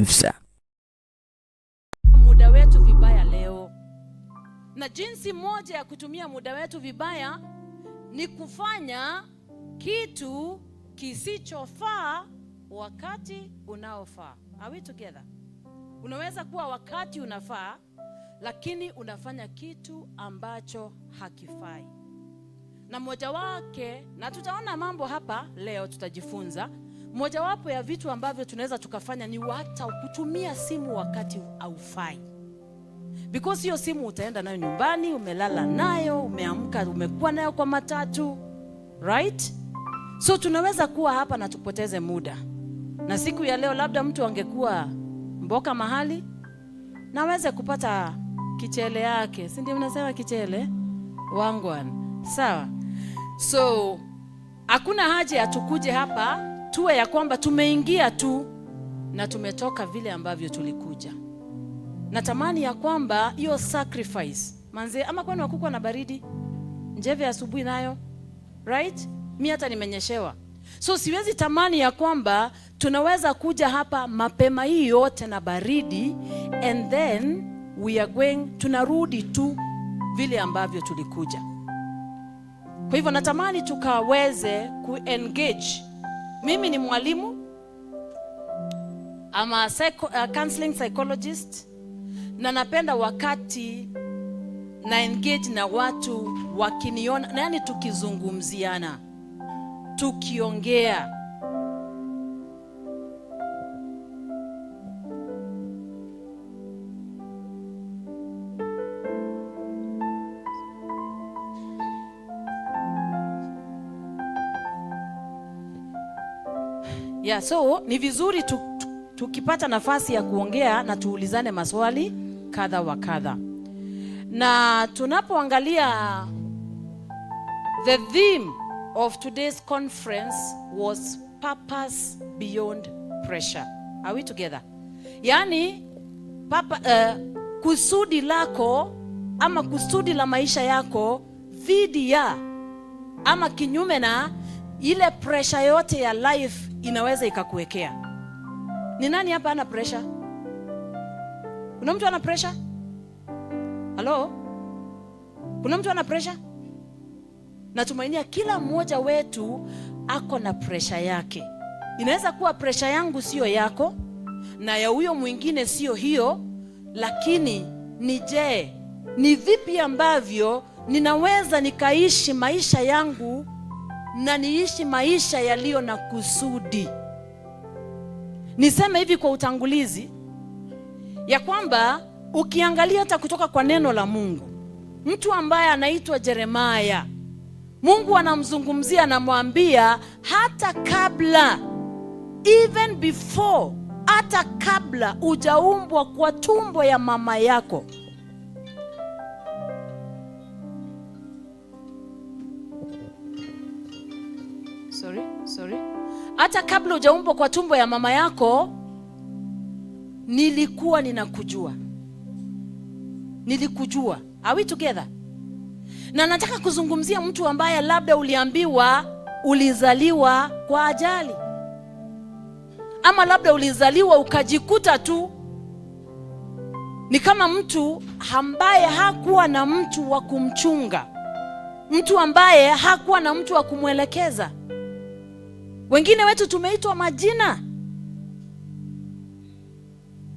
lives. Muda wetu vibaya leo. Na jinsi moja ya kutumia muda wetu vibaya ni kufanya kitu kisichofaa wakati unaofaa. Are we together? Unaweza kuwa wakati unafaa, lakini unafanya kitu ambacho hakifai. Na mmoja wake, na tutaona mambo hapa leo, tutajifunza mojawapo ya vitu ambavyo tunaweza tukafanya ni hata kutumia simu wakati haufai, because hiyo simu utaenda nayo nyumbani, umelala nayo, umeamka, umekuwa nayo kwa matatu, right? So tunaweza kuwa hapa na tupoteze muda, na siku ya leo labda mtu angekuwa mboka mahali na aweze kupata kichele yake, si ndio? Mnasema kichele wangwan, sawa? So hakuna haja ya tukuje hapa tuwe ya kwamba tumeingia tu na tumetoka vile ambavyo tulikuja. Natamani ya kwamba hiyo sacrifice manze, ama kwani wakukwa na baridi njeve asubuhi nayo, right? Mi hata nimenyeshewa, so siwezi tamani ya kwamba tunaweza kuja hapa mapema hii yote na baridi and then we are going, tunarudi tu vile ambavyo tulikuja. Kwa hivyo natamani tukaweze kuengage. Mimi ni mwalimu, I'm a counseling psychologist, na napenda wakati na engage na watu wakiniona, na yani tukizungumziana, tukiongea. Yeah, so ni vizuri tukipata nafasi ya kuongea na tuulizane maswali kadha wa kadha. Na tunapoangalia, the theme of today's conference was purpose beyond pressure. Are we together? Yaani kusudi lako ama kusudi la maisha yako dhidi ya ama kinyume na ile pressure yote ya life inaweza ikakuwekea. Ni nani hapa ana pressure? Kuna mtu ana pressure? Halo? Kuna mtu ana pressure? Natumainia kila mmoja wetu ako na pressure yake. Inaweza kuwa pressure yangu sio yako na ya huyo mwingine sio hiyo, lakini ni je, ni vipi ambavyo ninaweza nikaishi maisha yangu na niishi maisha yaliyo na kusudi? Niseme hivi kwa utangulizi ya kwamba ukiangalia hata kutoka kwa neno la Mungu, mtu ambaye anaitwa Jeremaya, Mungu anamzungumzia, anamwambia hata kabla, even before, hata kabla hujaumbwa kwa tumbo ya mama yako. Sorry, sorry. Hata kabla hujaumbwa kwa tumbo ya mama yako, nilikuwa ninakujua. Nilikujua. Are we together? Na nataka kuzungumzia mtu ambaye labda uliambiwa ulizaliwa kwa ajali, ama labda ulizaliwa ukajikuta tu ni kama mtu ambaye hakuwa na mtu wa kumchunga, mtu ambaye hakuwa na mtu wa kumwelekeza. Wengine wetu tumeitwa majina.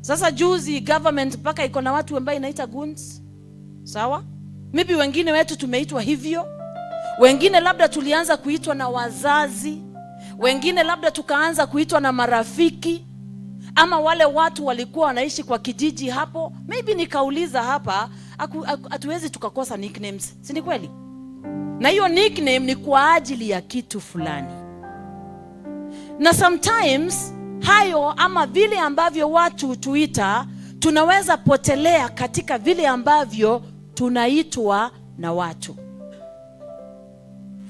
Sasa juzi government mpaka iko na watu ambao inaita goons. Sawa? Maybe wengine wetu tumeitwa hivyo. Wengine labda tulianza kuitwa na wazazi. Wengine labda tukaanza kuitwa na marafiki, ama wale watu walikuwa wanaishi kwa kijiji hapo. Maybe nikauliza hapa, hatuwezi tukakosa nicknames, si ni kweli? Na hiyo nickname ni kwa ajili ya kitu fulani. Na sometimes hayo ama vile ambavyo watu hutuita, tunaweza potelea katika vile ambavyo tunaitwa na watu.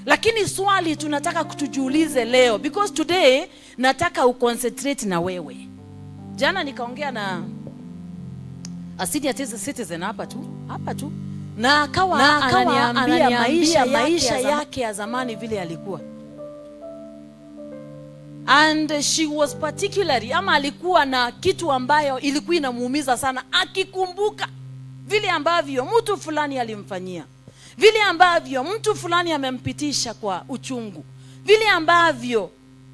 Lakini swali tunataka kutujiulize leo, because today nataka uconcentrate na wewe. Jana nikaongea na a senior citizen hapa tu, hapa tu, na akawa Na akawa ananiambia ananiambia maisha maisha yake ya zamani vile yalikuwa. And she was particularly, ama alikuwa na kitu ambayo ilikuwa inamuumiza sana akikumbuka vile ambavyo mtu fulani alimfanyia, vile ambavyo mtu fulani amempitisha kwa uchungu, vile ambavyo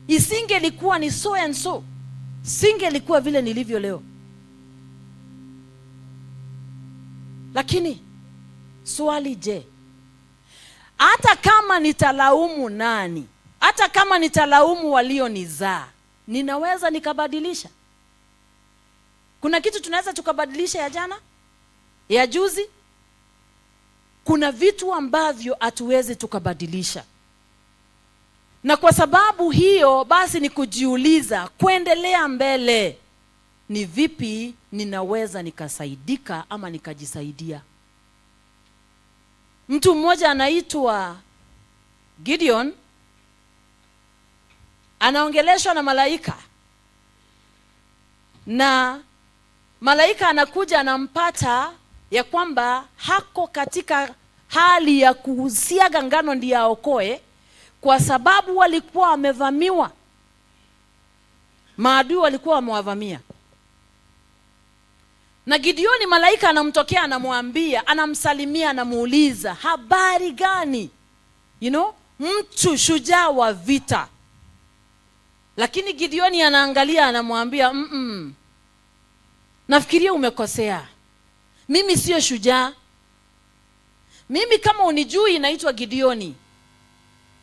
isingelikuwa ni so and so, singelikuwa vile nilivyo leo. Lakini swali, je, hata kama nitalaumu nani, hata kama nitalaumu walionizaa, ninaweza nikabadilisha? Kuna kitu tunaweza tukabadilisha ya jana, ya juzi? Kuna vitu ambavyo hatuwezi tukabadilisha. Na kwa sababu hiyo basi ni kujiuliza, kuendelea mbele, ni vipi ninaweza nikasaidika ama nikajisaidia. Mtu mmoja anaitwa Gideon anaongeleshwa na malaika, na malaika anakuja anampata ya kwamba hako katika hali ya kusiaga ngano ndiye aokoe, kwa sababu walikuwa wamevamiwa, maadui walikuwa wamewavamia. Na Gideoni malaika anamtokea, anamwambia, anamsalimia, anamuuliza habari gani? Mtu shujaa wa vita. Lakini Gideoni anaangalia, anamwambia, nafikiria umekosea. Mimi sio shujaa. Mimi kama unijui naitwa Gideoni.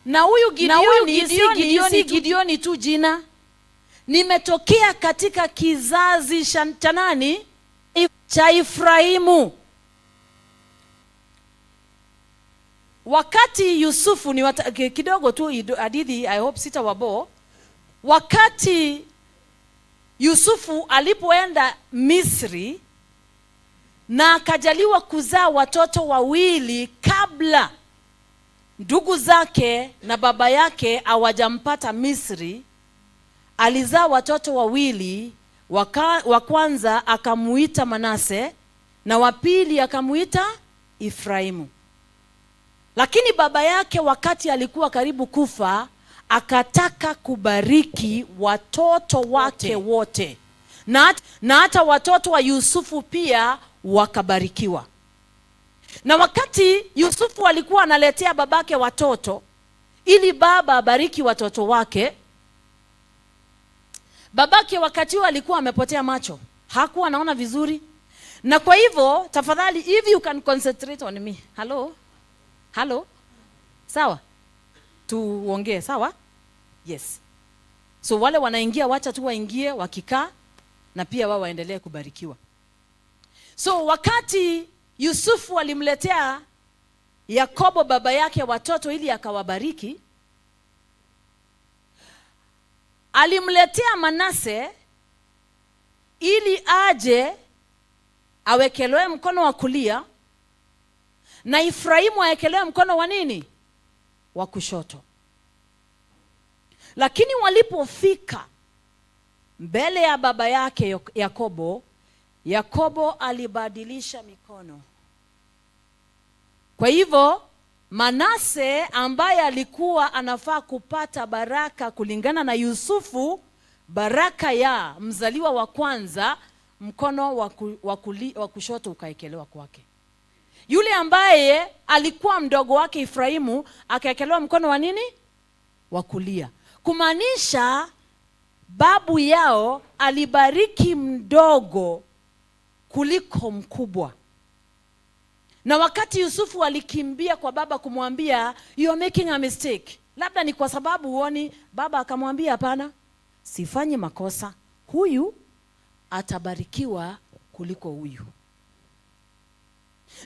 Na huyu Gideoni si Gideoni, Gideoni tu jina. Nimetokea katika kizazi cha nani? Cha Efraimu. Wakati Yusufu ni kidogo tu hadithi, I hope sitawabo. Wakati Yusufu alipoenda Misri na akajaliwa kuzaa watoto wawili kabla ndugu zake na baba yake hawajampata Misri, alizaa watoto wawili. Wa kwanza akamuita Manase na wa pili akamuita Efraimu. Lakini baba yake wakati alikuwa karibu kufa akataka kubariki watoto wake wote. Na hata watoto wa Yusufu pia wakabarikiwa. Na wakati Yusufu alikuwa analetea babake watoto ili baba abariki watoto wake, babake wakati huo alikuwa amepotea macho, hakuwa anaona vizuri. Na kwa hivyo tafadhali, if you can concentrate on me. Hello? Hello? Sawa? Tuongee, sawa? Yes. So wale wanaingia wacha tu waingie wakikaa, na pia wao waendelee kubarikiwa. So wakati Yusufu alimletea Yakobo baba yake watoto ili akawabariki, alimletea Manase ili aje awekelewe mkono wa kulia na Efraimu awekelewe mkono wa nini? Wa kushoto. Lakini walipofika mbele ya baba yake Yakobo, Yakobo alibadilisha mikono. Kwa hivyo Manase ambaye alikuwa anafaa kupata baraka kulingana na Yusufu, baraka ya mzaliwa wa kwanza, mkono wa kushoto ukaekelewa kwake. Yule ambaye alikuwa mdogo wake Efraimu akaekelewa mkono wa nini? Wa kulia. Kumaanisha babu yao alibariki mdogo kuliko mkubwa. Na wakati Yusufu alikimbia kwa baba kumwambia you are making a mistake, labda ni kwa sababu huoni, baba akamwambia hapana, sifanyi makosa, huyu atabarikiwa kuliko huyu.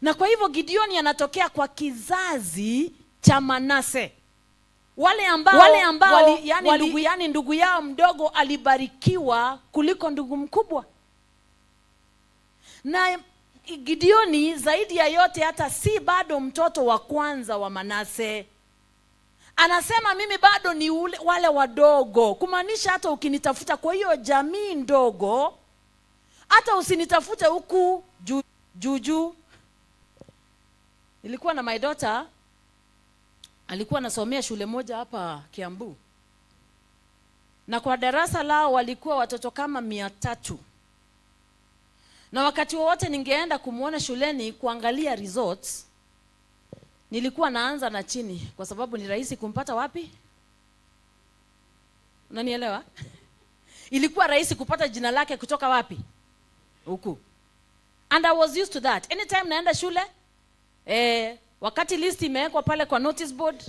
Na kwa hivyo Gideoni anatokea kwa kizazi cha Manase, wale ambao ndugu yao mdogo alibarikiwa kuliko ndugu mkubwa. Na Gideoni zaidi ya yote hata si bado mtoto wa kwanza wa Manase. Anasema mimi bado ni wale wadogo. Kumaanisha hata ukinitafuta kwa hiyo jamii ndogo, hata usinitafute huku juu. Nilikuwa na my daughter, alikuwa anasomea shule moja hapa Kiambu. Na kwa darasa lao walikuwa watoto kama 300. Na wakati wowote ningeenda kumuona shuleni kuangalia results, nilikuwa naanza na chini kwa sababu ni rahisi kumpata wapi? Unanielewa? Ilikuwa rahisi kupata jina lake kutoka wapi? Huku. And I was used to that. Anytime naenda shule, wakati list imewekwa pale kwa notice board,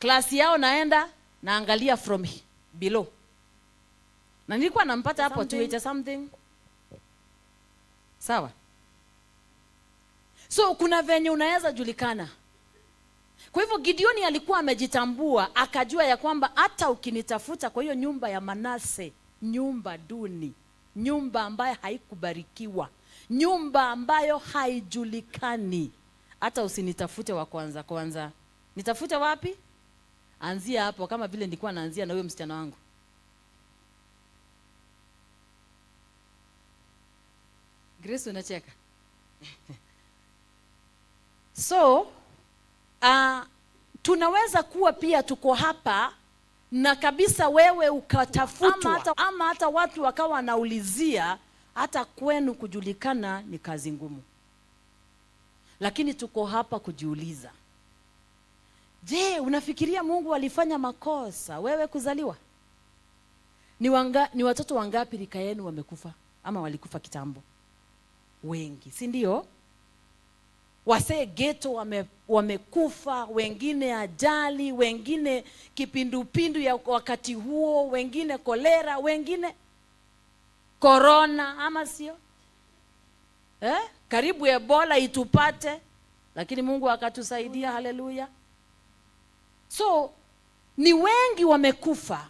class yao naenda naangalia from below. Na nilikuwa nampata hapo 280 something. Sawa? So kuna venye unaweza julikana. Kwa hivyo Gideoni alikuwa amejitambua, akajua ya kwamba hata ukinitafuta kwa hiyo nyumba ya Manase, nyumba duni, nyumba ambayo haikubarikiwa, nyumba ambayo haijulikani, hata usinitafute wa kwanza kwanza. Nitafute wapi? Anzia hapo, kama vile nilikuwa naanzia na huyo msichana wangu. Grace, unacheka. So, tunaweza kuwa pia tuko hapa na kabisa wewe ukatafutwa, ama hata watu wakawa wanaulizia, hata kwenu kujulikana ni kazi ngumu. Lakini tuko hapa kujiuliza, je, unafikiria Mungu alifanya makosa wewe kuzaliwa? Ni watoto wangapi rika yenu wamekufa ama walikufa kitambo? Wengi, si ndio? Wasee ghetto wamekufa, wengine ajali, wengine kipindupindu ya wakati huo, wengine kolera, wengine corona, ama sio? Karibu Ebola itupate, lakini Mungu akatusaidia, haleluya. So ni wengi wamekufa.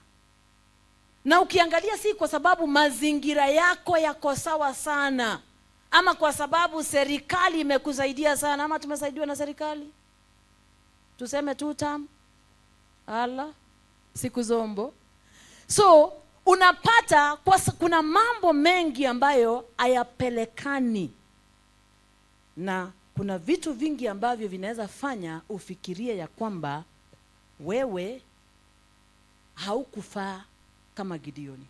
Na ukiangalia si kwa sababu mazingira yako yako sawa sana, ama kwa sababu serikali imekusaidia sana, ama tumesaidiwa na serikali. Tuseme tu tam. Ala, siku zombo. So unapata kwa kuna mambo mengi ambayo hayapelekani. Na kuna vitu vingi ambavyo vinaweza fanya ufikirie ya kwamba wewe haukufaa kama Gideoni.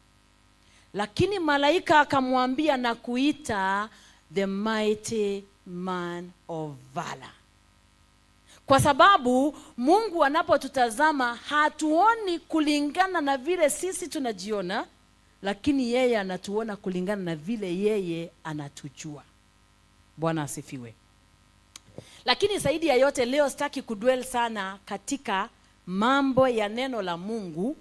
Lakini malaika akamwambia na kuita the mighty man of valor. Kwa sababu Mungu anapotutazama hatuoni kulingana na vile sisi tunajiona, lakini yeye anatuona kulingana na vile yeye anatujua. Bwana asifiwe. Lakini zaidi ya yote leo sitaki kudwell sana katika mambo ya neno la Mungu.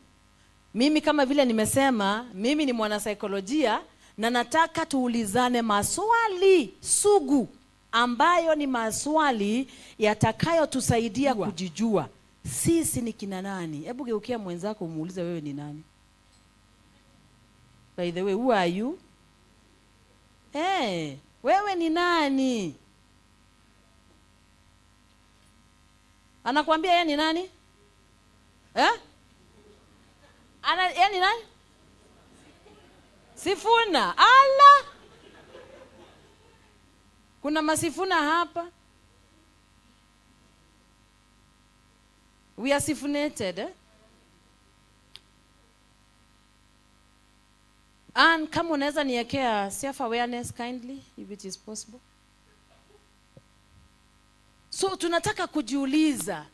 Mimi kama vile nimesema, mimi ni mwanasaikolojia na nataka tuulizane maswali sugu ambayo ni maswali yatakayotusaidia kujijua sisi ni kina nani. Hebu geukia mwenzako umuulize wewe ni nani. By the way, who are you? Hey, wewe ni nani? Anakuambia yeye ni nani? Ana, yeye ni nani? Sifuna. Ala! Kuna masifuna hapa. We are sifunated. And kama unaweza niekea self-awareness kindly, if it is possible. So tunataka kujiuliza,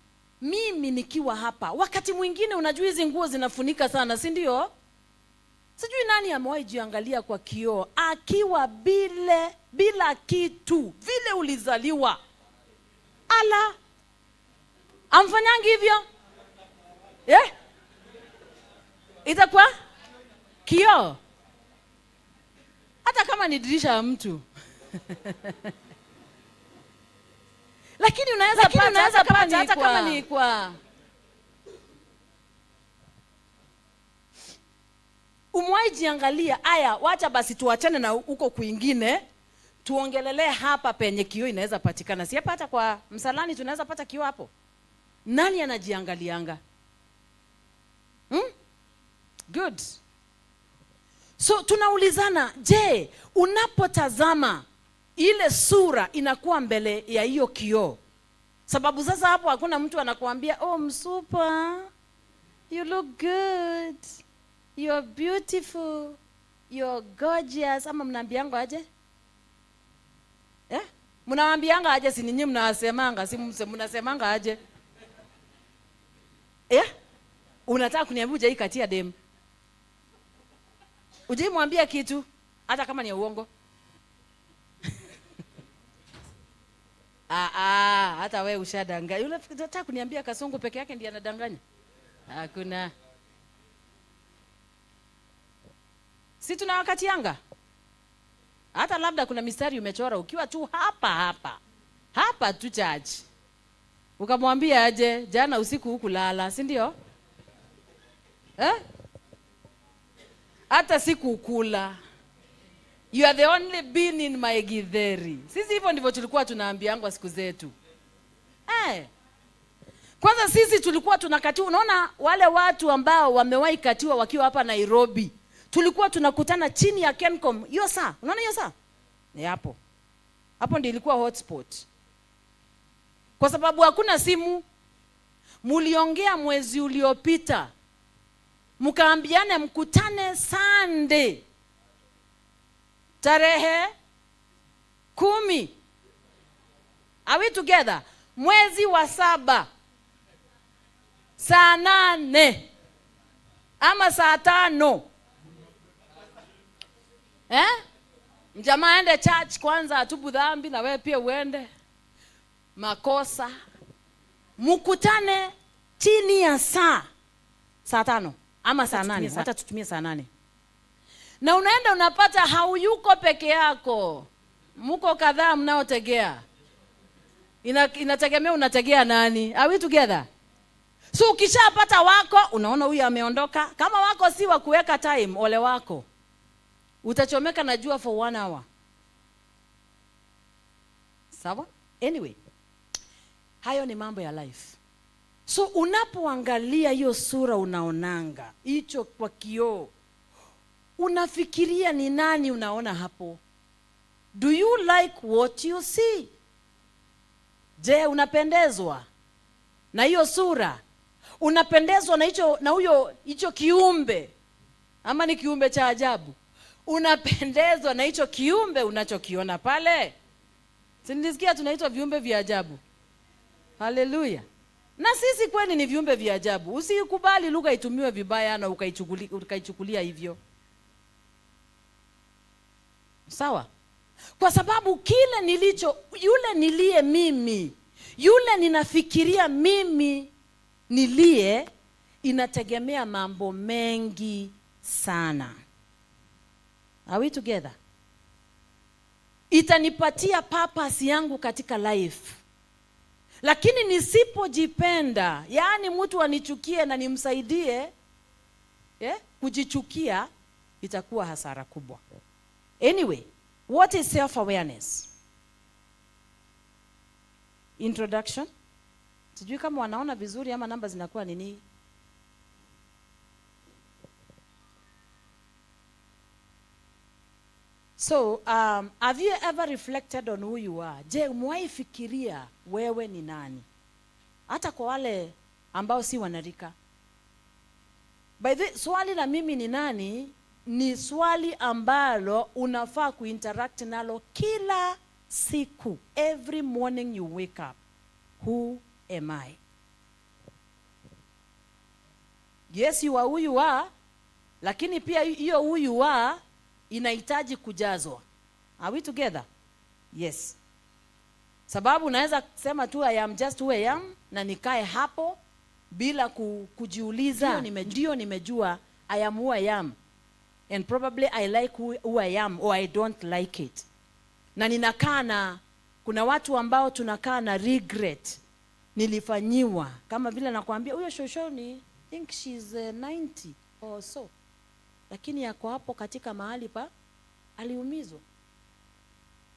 mimi nikiwa hapa, wakati mwingine unajua hizi nguo zinafunika sana, si ndio? Sijui nani amewahi jiangalia kwa kioo akiwa bila kitu, vile ulizaliwa. Ala, amfanyangi hivyo? Itakuwa kioo. Hata kama ni dirisha ya mtu. Lakini unaweza Lakini pata unaweza hata kama pata ni hata kwa kama ni kwa Umewahi jiangalia? Aya, wacha basi tuachane na huko kwingine, tuongelelee hapa penye kioo inaweza patikana. Si hapa hata kwa msalani tunaweza pata kioo hapo? Nani anajiangalianga? Good. So tunaulizana, je, unapotazama ile sura inakuwa mbele ya hiyo kioo? Sababu sasa hapo hakuna mtu anakuambia, oh msupa, you look good. You're beautiful, you're gorgeous. Ama mnaambianga aje? Eh? Mnawaambianga aje? Si ninyi mnasemanga, si mnasemanga aje? Eh? Unataka kuniambia hujaikatia dem? Hujaimwambia kitu hata kama ni ya uongo? Hata wewe ushadanganya. Unataka kuniambia Kasongo peke yake ndiye anadanganya? Hakuna. Si tunawakatianga? Hata labda kuna mistari umechora ukiwa tu hapa hapa. Hapa tu church. Ukamwambia aje jana usiku hukulala, si ndio? Eh? Hata sikukula. You are the only bean in my githeri. Sisi hivyo ndivyo tulikuwa tunaambiangwa siku zetu. Kwanza sisi tulikuwa tunakatiwa, unaona wale watu ambao wamewahi katiwa wakiwa hapa Nairobi. Tulikuwa tunakutana chini ya Kencom. Hiyo saa, unaona hiyo saa? Ni hapo. Hapo ndio ilikuwa hotspot. Kwa sababu hakuna simu. Muliongea mwezi uliopita. Mkaambiane mkutane Sunday. Tarehe 10. Are we together? Mwezi wa 7. Saa 8. Ama saa 5. Eh? Mjamaa aende church kwanza atubu dhambi na wewe pia uende. Makosa. Mkutane chini ya saa 5 ama saa 8. Hata tutumie saa 8. Na unaenda unapata hauyuko peke yako. Mko kadhaa mnaotegea. Inategemea unategea nani. Are we together? So ukishapata wako, unaona huyu ameondoka. Kama wako si wa kuweka time, ole wako. Utachomeka na jua for 1 hour. Sawa? Anyway, hayo ni mambo ya life. So unapoangalia hiyo sura unaonanga, hicho kwa kioo, unafikiria ni nani unaona hapo? Do you like what you see? Je, unapendezwa na hiyo sura? Unapendezwa na hicho, na huyo, hicho kiumbe? Ama ni kiumbe cha ajabu? Unapendezwa na hicho kiumbe unachokiona pale? Si nilisikia tunaitwa viumbe vya ajabu. Haleluya. Na sisi kweli ni viumbe vya ajabu. Usikubali lugha itumiwe vibaya na ukaichukulia hivyo. Sawa? Kwa sababu kile nilicho, yule niliye mimi, yule ninafikiria mimi niliye, inategemea mambo mengi sana. Are we together? Itanipatia purpose yangu katika life. Lakini nisipojipenda, yaani mtu anichukie na nimsaidie, kujichukia, itakuwa hasara kubwa. Anyway, what is self-awareness? Introduction. Sijui kama wanaona vizuri ama namba zinakuwa nini. So, have you ever reflected on who you are? Je, umewahi fikiria wewe ni nani? Hata kwa wale ambao si wanarika. By the way, swali la mimi ni nani ni swali ambalo unafaa kuinteract nalo kila siku. Every morning you wake up. Who am I? Yes, you are who you are, lakini pia hiyo who you are inahitaji kujazwa. Are we together? Yes. Sababu naweza kusema tu I am just who I am na nikae hapo bila kujiuliza. Ndio nimejua I am who I am. And probably I like who I am or I don't like it. Na ninakaa na, kuna watu ambao tunakaa na regret. Nilifanyiwa. Kama vile nakwambia huyo shoshoni, I think she's 90 or so. Lakini yako hapo katika mahali pa aliumizwa.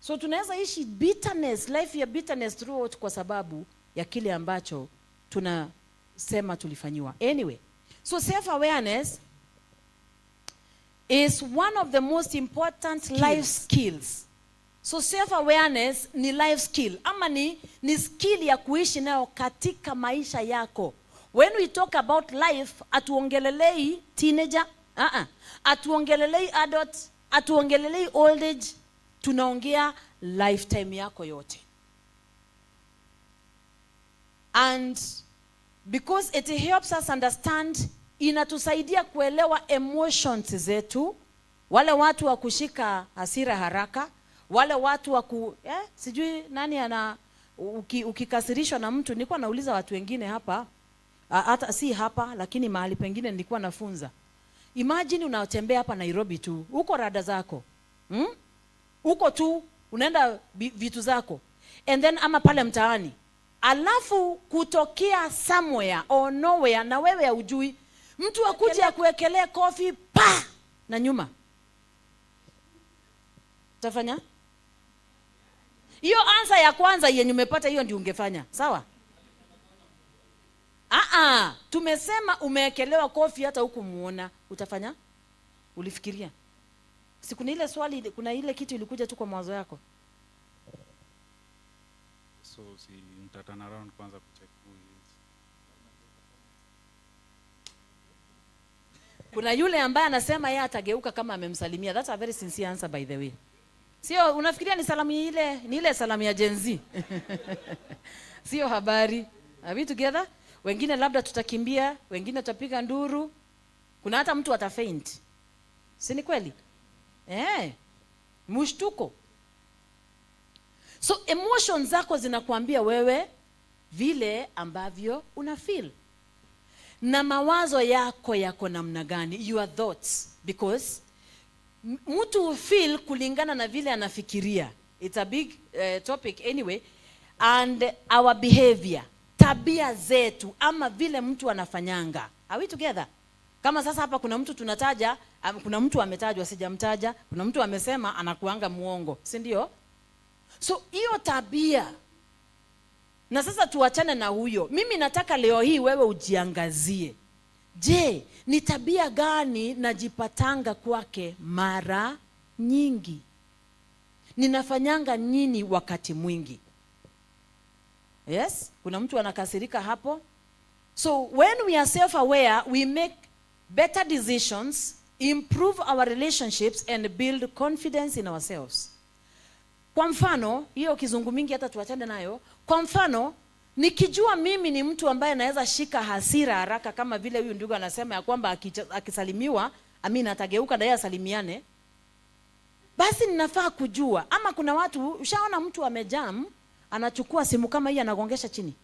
So tunaweza ishi bitterness, life ya bitterness throughout kwa sababu ya kile ambacho tunasema tulifanyiwa. Anyway, so self-awareness is one of the most important life skills. So self-awareness ni life skill, ama ni skill ya kuishi nayo katika maisha yako. When we talk about life, hatuongelelei teenager, Uh-uh. Hatuongelelei adult, hatuongelelei old age, tunaongea lifetime yako yote. And because it helps us understand, inatusaidia kuelewa emotions zetu, wale watu wa kushika hasira haraka, wale watu wa ku sijui nani ana ukikasirishwa na mtu. Nilikuwa nauliza watu wengine hapa, hata si hapa lakini mahali pengine nilikuwa nafunza. Imagine unatembea hapa Nairobi tu, uko rada zako, Uko tu unaenda vitu zako, and then ama pale mtaani, alafu kutokea somewhere or nowhere na wewe haujui, mtu akuje akuwekelee kofi pa na nyuma, utafanya hiyo? Answer ya kwanza yenye umepata, hiyo ndio ungefanya, sawa? Ah, tumesema umeekelewa kofi hata hukumuona, utafanya? Ulifikiria? Si kuna ile swali, kuna ile kitu ilikuja tu kwa mawazo yako? So si nita turn around kwanza kucheck who he is. Kuna yule ambaye anasema yeye atageuka kama amemsalimia. That's a very sincere answer, by the way. Sio unafikiria ni salamu ile, ni ile salamu ya Gen Z. Sio habari. Are we together? Wengine labda tutakimbia, wengine tutapiga nduru. Kuna hata mtu atafaint. Si ni kweli? Mshtuko. So emotions zako zinakuambia wewe vile ambavyo una feel. Na mawazo yako yako namna gani? Your thoughts. Because mtu feel kulingana na vile anafikiria. It's a big topic anyway. And our behavior, tabia zetu ama vile mtu anafanyanga. Are we together? Kama sasa hapa kuna mtu tunataja, kuna mtu ametajwa, sijamtaja, kuna mtu amesema anakuanga muongo, si ndio? So hiyo tabia. Na sasa tuachane na huyo. Mimi nataka leo hii wewe ujiangazie. Je, ni tabia gani najipatanga kwake mara nyingi? Ninafanyanga nini wakati mwingi? Yes, kuna mtu anakasirika hapo. So when we are self-aware, we make better decisions, improve our relationships and build confidence in ourselves. Kwa mfano, hiyo kizungu mingi hata tuachane nayo. Kwa mfano, nikijua mimi ni mtu ambaye naweza shika hasira haraka, kama vile huyu ndugu anasema ya kwamba akisalimiwa, amina atageuka na yeye asalimiane. Basi ninafaa kujua. Ama kuna watu, ushaona mtu amejam, anachukua simu kama hii anagongesha chini.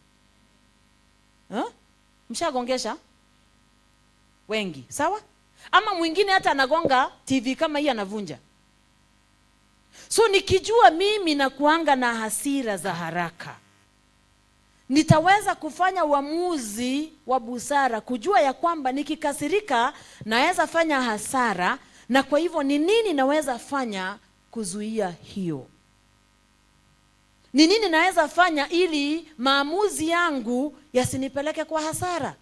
Huh? Mshagongesha? Wengi, sawa? Ama mwingine hata anagonga TV kama hii anavunja. So nikijua mimi nakuanga na hasira za haraka, nitaweza kufanya uamuzi wa busara, kujua ya kwamba nikikasirika naweza fanya hasara, na kwa hivyo ni nini naweza fanya kuzuia hiyo? Ni nini naweza fanya ili maamuzi yangu yasinipeleke kwa hasara?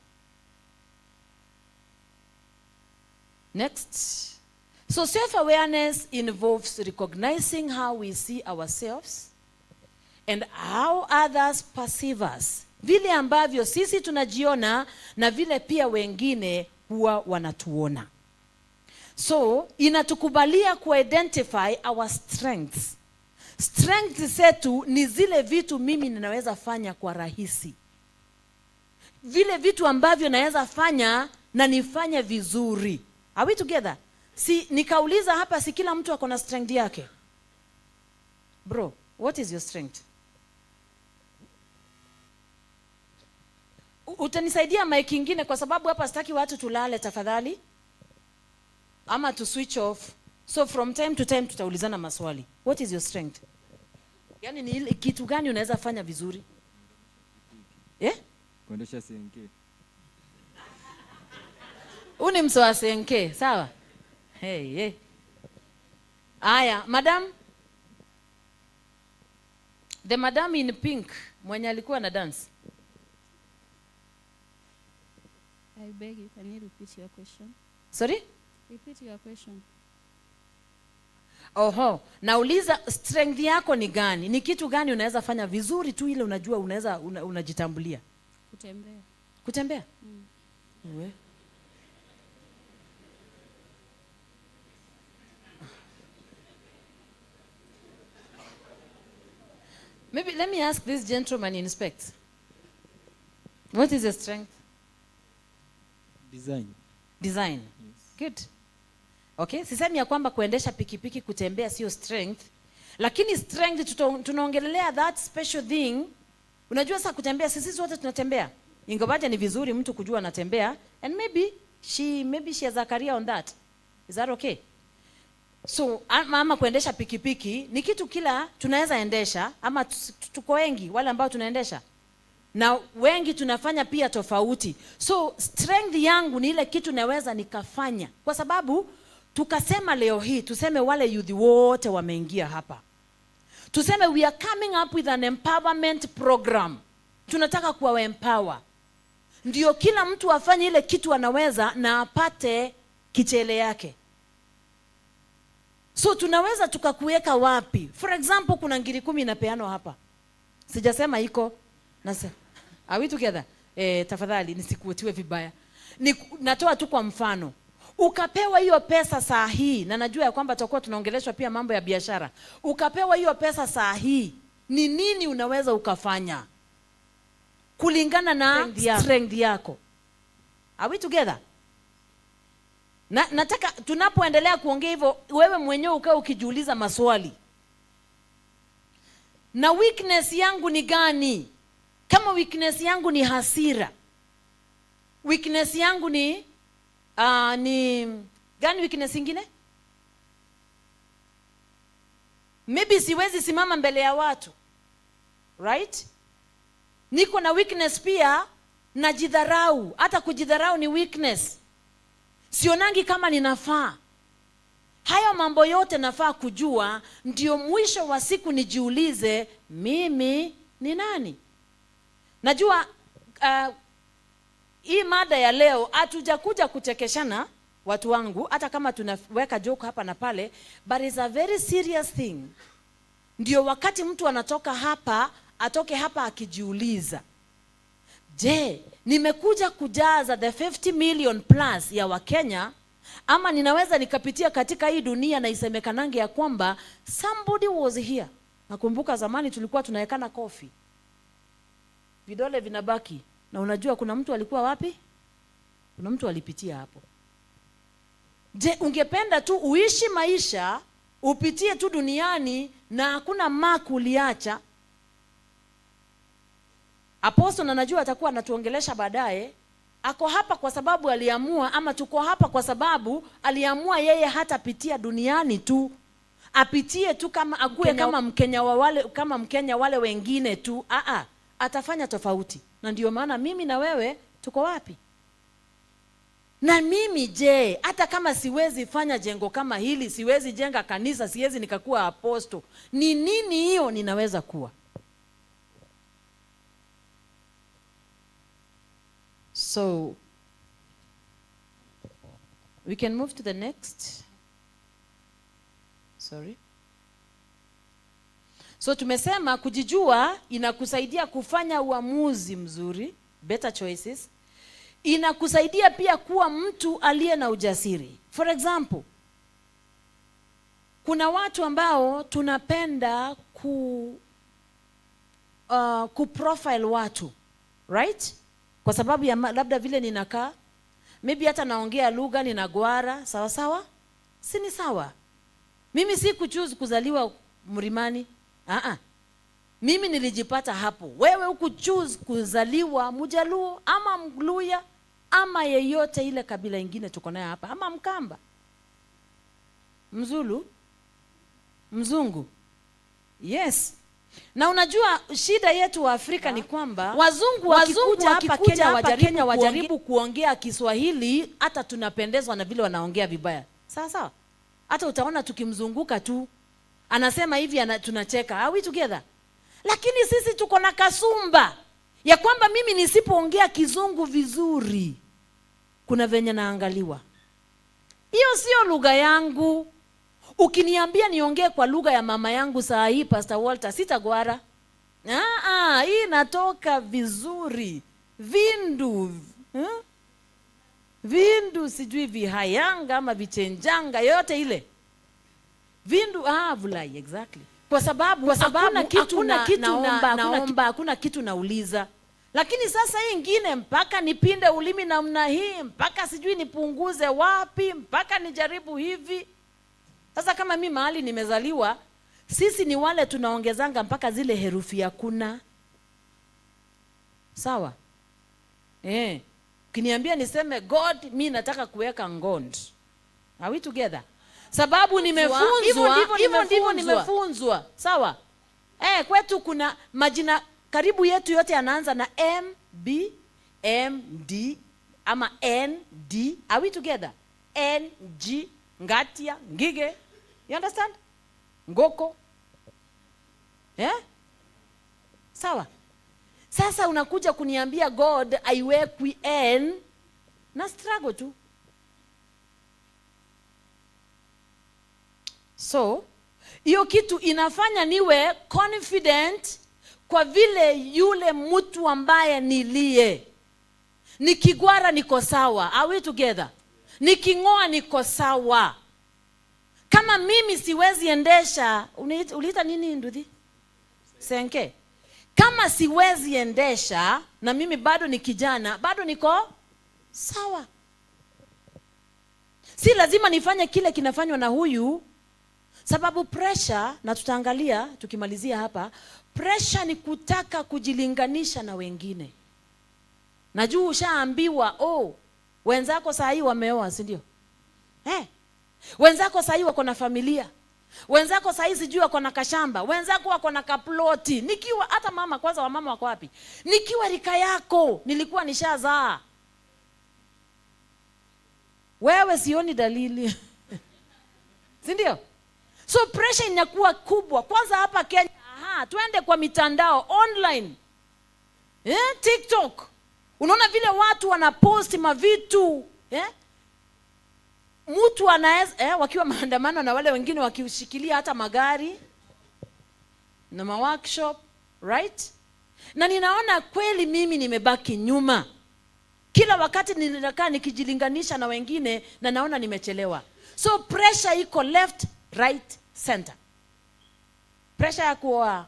Next. So self-awareness involves recognizing how we see ourselves and how others perceive us. Vile ambavyo sisi tunajiona na vile pia wengine huwa wanatuona. So inatukubalia kuidentify our strengths. Strengths zetu ni zile vitu mimi ninaweza fanya kwa rahisi. Vile vitu ambavyo naweza fanya na nifanye vizuri. Are we together? Si nikauliza hapa, si kila mtu ako na strength yake? Bro, what is your strength? Utanisaidia mic ingine kwa sababu hapa sitaki watu tulale tafadhali. Ama to switch off. So from time to time tutaulizana maswali. What is your strength? Yaani ni ile kitu gani unaweza fanya vizuri? Kuendesha CNK. Huu ni mso wa CNK, sawa? Hey, hey. Aya, madam. The madam in pink mwenye alikuwa na dance. I beg you, can you repeat your question? Sorry? Repeat your question. Oho, nauliza strength yako ni gani? Ni kitu gani unaweza fanya vizuri tu ile unajua unaweza unajitambulia? Kutembea. Kutembea? Uwe. Maybe let me ask this gentleman in specs. What is your strength? Design. Design. Yes. Good. Okay, sisemi ya kwamba kuendesha pikipiki, kutembea sio strength, lakini strength tunaongelelea that special thing. Unajua sasa kutembea, sisi wote tunatembea, ingawaje ni vizuri mtu kujua anatembea, and maybe she has a career on that. Is that okay? So ama kuendesha pikipiki ni kitu kila tunaweza endesha, ama tuko wengi wale ambao tunaendesha, na wengi tunafanya pia tofauti. So strength yangu ni ile kitu naweza nikafanya, kwa sababu tukasema leo hii, tuseme wale youth wote wameingia hapa, tuseme we are coming up with an empowerment program, tunataka kuwa empower ndio kila mtu afanye ile kitu anaweza na apate kichele yake. So tunaweza tukakuweka wapi? For example, kuna ngiri 10 inapeanwa hapa, sijasema iko. Are we together? Tafadhali nisikuutiwe vibaya. Natoa tu kwa mfano. Ukapewa hiyo pesa saa hii, na najua ya kwamba tutakuwa tunaongeleshwa pia mambo ya biashara. Ukapewa hiyo pesa saa hii, ni nini unaweza ukafanya kulingana na Strength yako. strength yako? Are we together? Na, nataka tunapoendelea kuongea hivyo, wewe mwenyewe ukae ukijiuliza maswali. Na weakness yangu ni gani? Kama weakness yangu ni hasira, weakness yangu ni gani? Weakness ingine? Maybe siwezi simama mbele ya watu, right? Niko na weakness pia, najidharau. Hata kujidharau ni weakness. Sionangi kama ninafaa. Hayo mambo yote nafaa kujua, ndio mwisho wa siku nijiulize mimi ni nani. Najua hii mada ya leo hatujakuja kuchekeshana watu wangu, hata kama tunaweka joke hapa na pale, but it's a very serious thing. Ndio wakati mtu anatoka hapa, atoke hapa akijiuliza, je, nimekuja kujaza the 50 million plus ya Wakenya, ama ninaweza nikapitia katika hii dunia na isemekanange ya kwamba somebody was here? Nakumbuka zamani tulikuwa tunawekana kofi, vidole vinabaki, na unajua kuna mtu alikuwa wapi? Kuna mtu alipitia hapo. Je, ungependa tu uishi maisha upitie tu duniani na hakuna mark uliacha? Apostle na najua atakuwa anatuongelesha baadaye. Ako hapa kwa sababu aliamua, ama tuko hapa kwa sababu aliamua yeye hatapitia duniani tu, apitie tu kama akuwe kama Mkenya wa wale, kama Mkenya wale wengine tu. Aa, atafanya tofauti. Na ndio maana mimi na wewe tuko wapi? Na mimi je, hata kama siwezi fanya jengo kama hili, siwezi jenga kanisa, siwezi nikakuwa apostle, ni nini hiyo ninaweza kuwa? So we can move to the next. Sorry. So tumesema kujijua inakusaidia kufanya uamuzi mzuri, better choices. Inakusaidia pia kuwa mtu aliye na ujasiri. For example, kuna watu ambao tunapenda kuprofile watu, right? Kwa sababu ya labda vile ninakaa, maybe hata naongea lugha ninagwara, sawa sawa? Si ni sawa? Mimi si kuchoose kuzaliwa Mlimani. Mimi nilijipata hapo. Wewe huku choose kuzaliwa Mjaluo ama Mluya ama yeyote ile kabila ingine tuko nayo hapa, ama Mkamba, Mzulu, Mzungu. Yes. Na unajua shida yetu wa Afrika ni kwamba wazungu wazungu wakikuja hapa wakikuja Kenya hapa wajaribu Kenya wajaribu kuongea Kiswahili, hata tunapendezwa na vile wanaongea vibaya. Sawa sawa? Hata utaona tukimzunguka tu anasema hivi, tunacheka. Are we together? Lakini sisi tuko na kasumba ya kwamba mimi nisipoongea Kizungu vizuri kuna venye naangaliwa. Hiyo sio lugha yangu. Ukiniambia niongee kwa lugha ya mama yangu saa hii, Pastor Walter, sitagwara. Hii inatoka vizuri. Vindu, Vindu sijui vihayanga ama vichenjanga yote ile. Vindu, vulai, exactly. Kwa sababu hakuna kitu hakuna kitu naomba, naomba, hakuna kitu nauliza. Lakini sasa hii ingine, mpaka nipinde ulimi namna hii, mpaka sijui nipunguze wapi, mpaka nijaribu hivi. Sasa kama mi mahali nimezaliwa, sisi ni wale tunaongezanga mpaka zile herufi ya kuna. Sawa? Eh. Ukiniambia niseme God, mi nataka kuweka ngond. Are we together? Sababu nimefunzwa, Hivyo ndivyo nimefunzwa. Nimefunzwa. Sawa? Eh, kwetu kuna majina karibu yetu yote yanaanza na M, B, M, D ama N, D. Are we together? N, G, Ngatia, Ngige. You understand? Ngoko. Eh? Sawa? Sasa unakuja kuniambia God aiwekwi N na struggle tu. So, hiyo kitu inafanya niwe confident kwa vile yule mtu ambaye nilie. Nikigwara niko sawa. Are we together? Niking'oa niko sawa. Kama mimi siwezi endesha, uliita nini Nduthi? Senke. Kama siwezi endesha na mimi bado ni kijana, bado niko sawa. Si lazima nifanye kile kinafanywa na huyu, sababu pressure, na tutaangalia tukimalizia hapa, pressure ni kutaka kujilinganisha na wengine. Najua ushaambiwa, oh, wenzako saa hii wameoa, si ndio? Wenzako saa hii wako na familia. Wenzako saa hii sijui wako na kashamba, wenzako wako na kaploti. Nikiwa hata mama kwanza, wamama wako wapi? Nikiwa rika yako nilikuwa nishazaa. Wewe sioni dalili. Si ndio? So pressure inakuwa kubwa. Kwanza hapa Kenya, aha, twende kwa mitandao online. TikTok. Unaona vile watu wanapost mavitu, Mtu anaweza, wakiwa maandamano na wale wengine wakishikilia hata magari na ma workshop, right? Na ninaona kweli mimi nimebaki nyuma. Kila wakati ninakaa nikijilinganisha na wengine na naona nimechelewa. So pressure iko left, right, center. Pressure ya kuoa,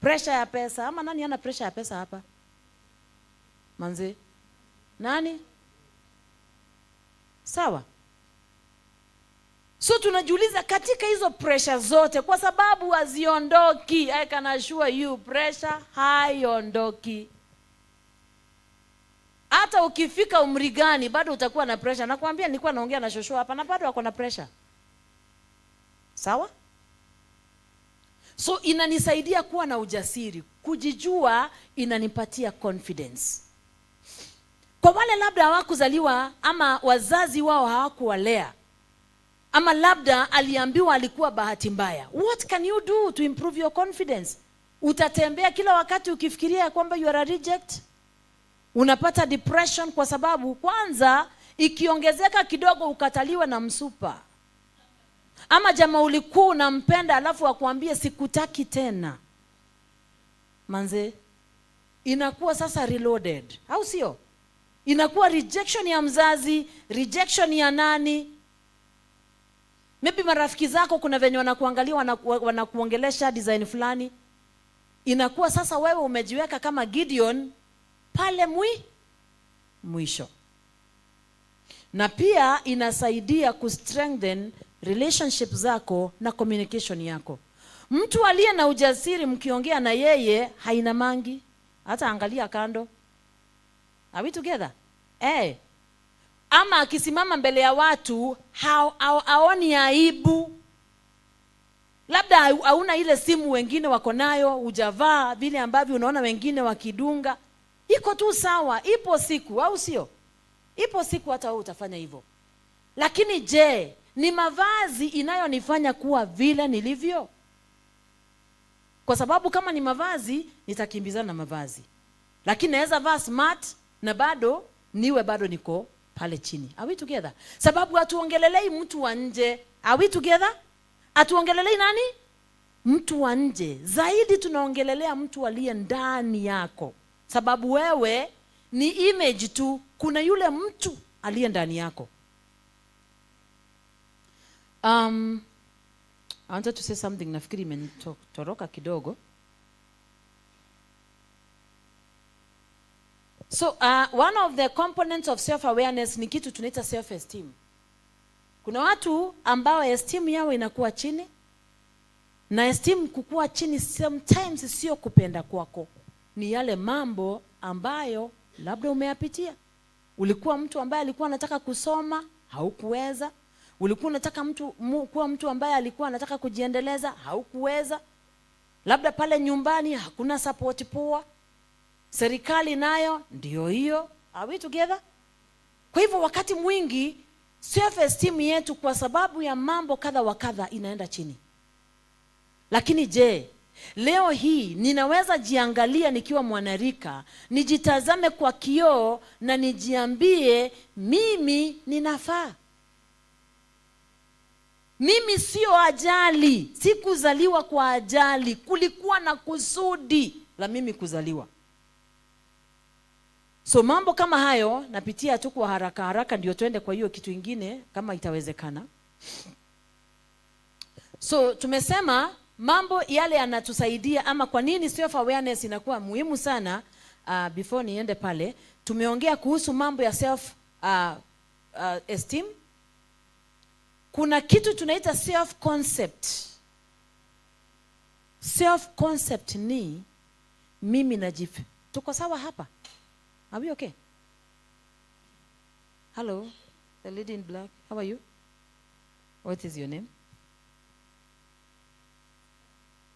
pressure ya pesa. Ama nani ana pressure ya pesa hapa? Manze? Nani? Sawa? So tunajiuliza katika hizo pressure zote, kwa sababu haziondoki. I can assure you, pressure haiondoki. Hata ukifika umri gani bado utakuwa na pressure. Nakwambia nilikuwa naongea na shosho hapa na bado ako na pressure. Sawa? So inanisaidia kuwa na ujasiri, kujijua inanipatia confidence. Kwa wale labda hawakuzaliwa ama wazazi wao hawakuwalea, ama labda aliambiwa alikuwa bahati mbaya, what can you do to improve your confidence? Utatembea kila wakati ukifikiria kwamba you are a reject. Unapata depression kwa sababu kwanza ikiongezeka kidogo ukataliwa na msupa, ama jamaa ulikuwa unampenda alafu akwambie sikutaki tena, manze inakuwa sasa reloaded, au sio? Inakuwa rejection ya mzazi, rejection ya nani, maybe marafiki zako kuna venye wanakuangalia, wanakuongelesha design fulani. Inakuwa sasa wewe umejiweka kama Gideon pale mwisho. Na pia inasaidia kustrengthen relationship zako na communication yako. Mtu aliye na ujasiri mkiongea na yeye haina mangi, hata angalia kando. Are we together? Ama akisimama mbele ya watu haoni aibu. Labda hauna ile simu wengine wako nayo, hujavaa vile ambavyo unaona wengine wakidunga. Iko tu sawa, ipo siku, au sio? Ipo siku hata wewe utafanya hivyo. Lakini je, ni mavazi inayonifanya kuwa vile nilivyo? Kwa sababu kama ni mavazi, nitakimbizana na mavazi. Lakini naweza vaa smart na bado niwe bado niko pale chini. Are we together? Sababu hatuongelelei mtu wa nje. Are we together? Hatuongelelei nani? Mtu wa nje. Zaidi tunaongelelea mtu aliye ndani yako. Sababu wewe ni image tu, kuna yule mtu aliye ndani yako. I wanted to say something, nafikiri imenitoroka kidogo. So one of the components of self awareness ni kitu tunaita self esteem. Kuna watu ambao esteem yao inakuwa chini, na esteem kukua chini sometimes sio kupenda kwako, ni yale mambo ambayo labda umeyapitia. Ulikuwa mtu ambaye alikuwa anataka kusoma, haukuweza. Ulikuwa unataka kuwa mtu ambaye alikuwa anataka kujiendeleza, haukuweza. Labda pale nyumbani hakuna support poa, serikali nayo ndio hiyo. Are we together? Kwa hivyo wakati mwingi self esteem yetu kwa sababu ya mambo kadha wa kadha inaenda chini. Lakini je, leo hii ninaweza jiangalia nikiwa mwanarika, nijitazame kwa kioo na nijiambie mimi ninafaa. Mimi sio ajali, sikuzaliwa kwa ajali, kulikuwa na kusudi la mimi kuzaliwa. So mambo kama hayo napitia tu kwa haraka haraka, ndio tuende kwa hiyo kitu ingine kama itawezekana. So tumesema mambo yale yanatusaidia ama kwa nini self awareness inakuwa muhimu sana. Before niende pale, tumeongea kuhusu mambo ya self esteem. Kuna kitu tunaita self concept. Self concept ni mimi najif. Tuko sawa hapa? Are we okay? Hello, the lady in black. How are you? What is your name?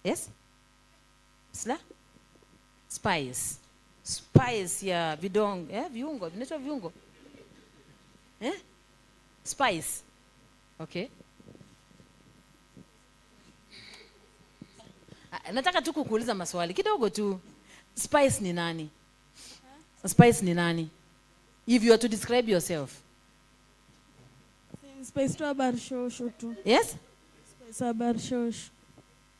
Yes? Sla? Spice. Spice ya vidonge, eh? Viungo, vinaitwa viungo. Eh? Spice. Okay. Ah, nataka tu kukuuliza maswali kidogo tu. Spice ni nani? Spice ni nani? If you are to describe yourself. Spice tu habari shosho tu. Yes? Spice habari shosho.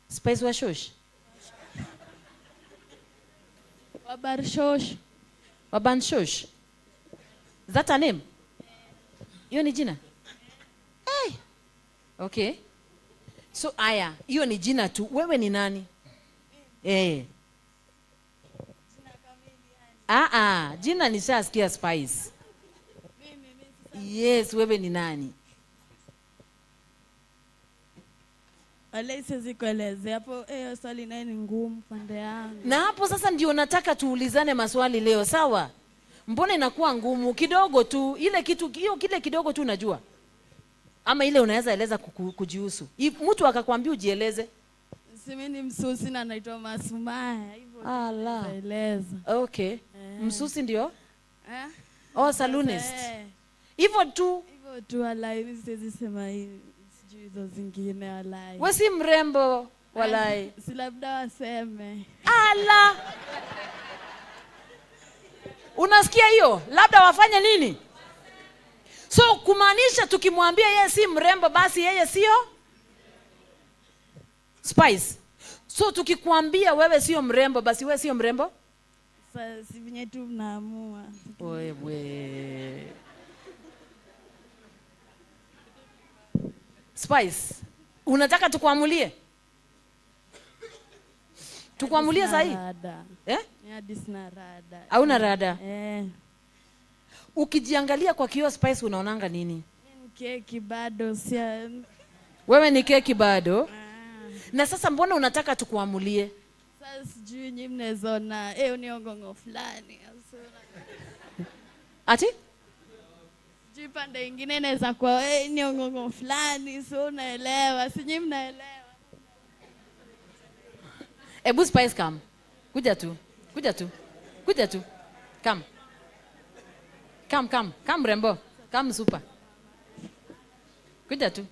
Spice wa shosh. Habari shosho. Waban shosh. Is that a name? Hiyo ni jina? Hey. Okay. So aya, hiyo ni jina tu. Wewe ni nani? Eh. Ah ah, jina nishasikia Spice. Yes, wewe ni nani? Wala siwezi kuelezea hapo, eh, swali naye ni ngumu pande yangu. Na hapo sasa ndio nataka tuulizane maswali leo, sawa? Mbona inakuwa ngumu kidogo tu, ile kitu hiyo kile kidogo tu unajua. Ama ile unaweza eleza kujihusu. If mtu akakwambia ujieleze. Si mimi ni msusi na naitwa Masumaya, hivyo Ala. naeleza. Okay. Eh. Msusi ndio? Eh? Oh, salonist. Eh. Hivyo tu. Hivyo tu walai, mimi siwezi sema hivi, sijui hizo zingine walai. Wewe si mrembo walai. Si labda waseme. Ala. Unasikia hiyo? Labda wafanye nini? So kumaanisha tukimwambia yeye si mrembo basi yeye sio Spice. So tukikwambia wewe sio mrembo basi wewe sio mrembo? Sasa si venye tu mnaamua. Wewe. Spice, unataka tukuamulie? Tukuamulie Hadi sina sahi? rada. Eh? Ni hadi sina rada. Hauna rada? Eh. Ukijiangalia kwa kioo Spice unaonanga nini? Mimi ni keki bado si. Wewe ni keki bado? Ah. Na sasa mbona unataka tukuamulie? Sasa sijui nyinyi mnaweza ona, eh, ni ongongo fulani. Ati? Sijui pande ingine inaweza kuwa, eh, ni ongongo fulani, so unaelewa, si nyinyi mnaelewa. Ebu Spice come. Kuja tu. Kuja tu. Kuja tu. Come. Come, come. Come rembo. Come super. Kuja tu.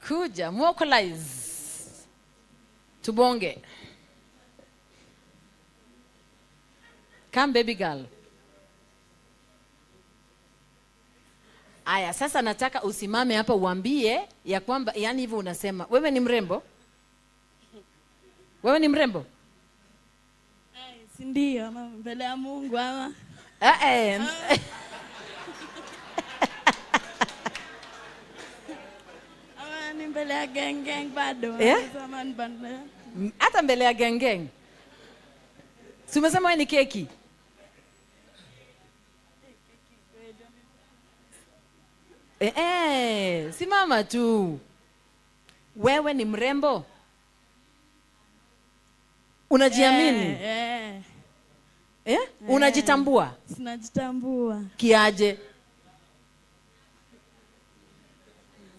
Kuja, vocalize. Tubonge. Come baby girl. Aya, sasa nataka usimame hapa uambie ya kwamba, yani hivyo unasema, wewe ni mrembo? Wewe ni mrembo? Ai, si ndio, ama mbele ya Mungu ama? Eh, eh. Ni mbele ya gang gang bado. Eh? Ama ni bado. Hata mbele ya gang gang. Si umesema wewe ni keki? Simama tu. Wewe ni mrembo? Unajiamini? Eh. Eh? Unajitambua? Sinajitambua. Kiaje?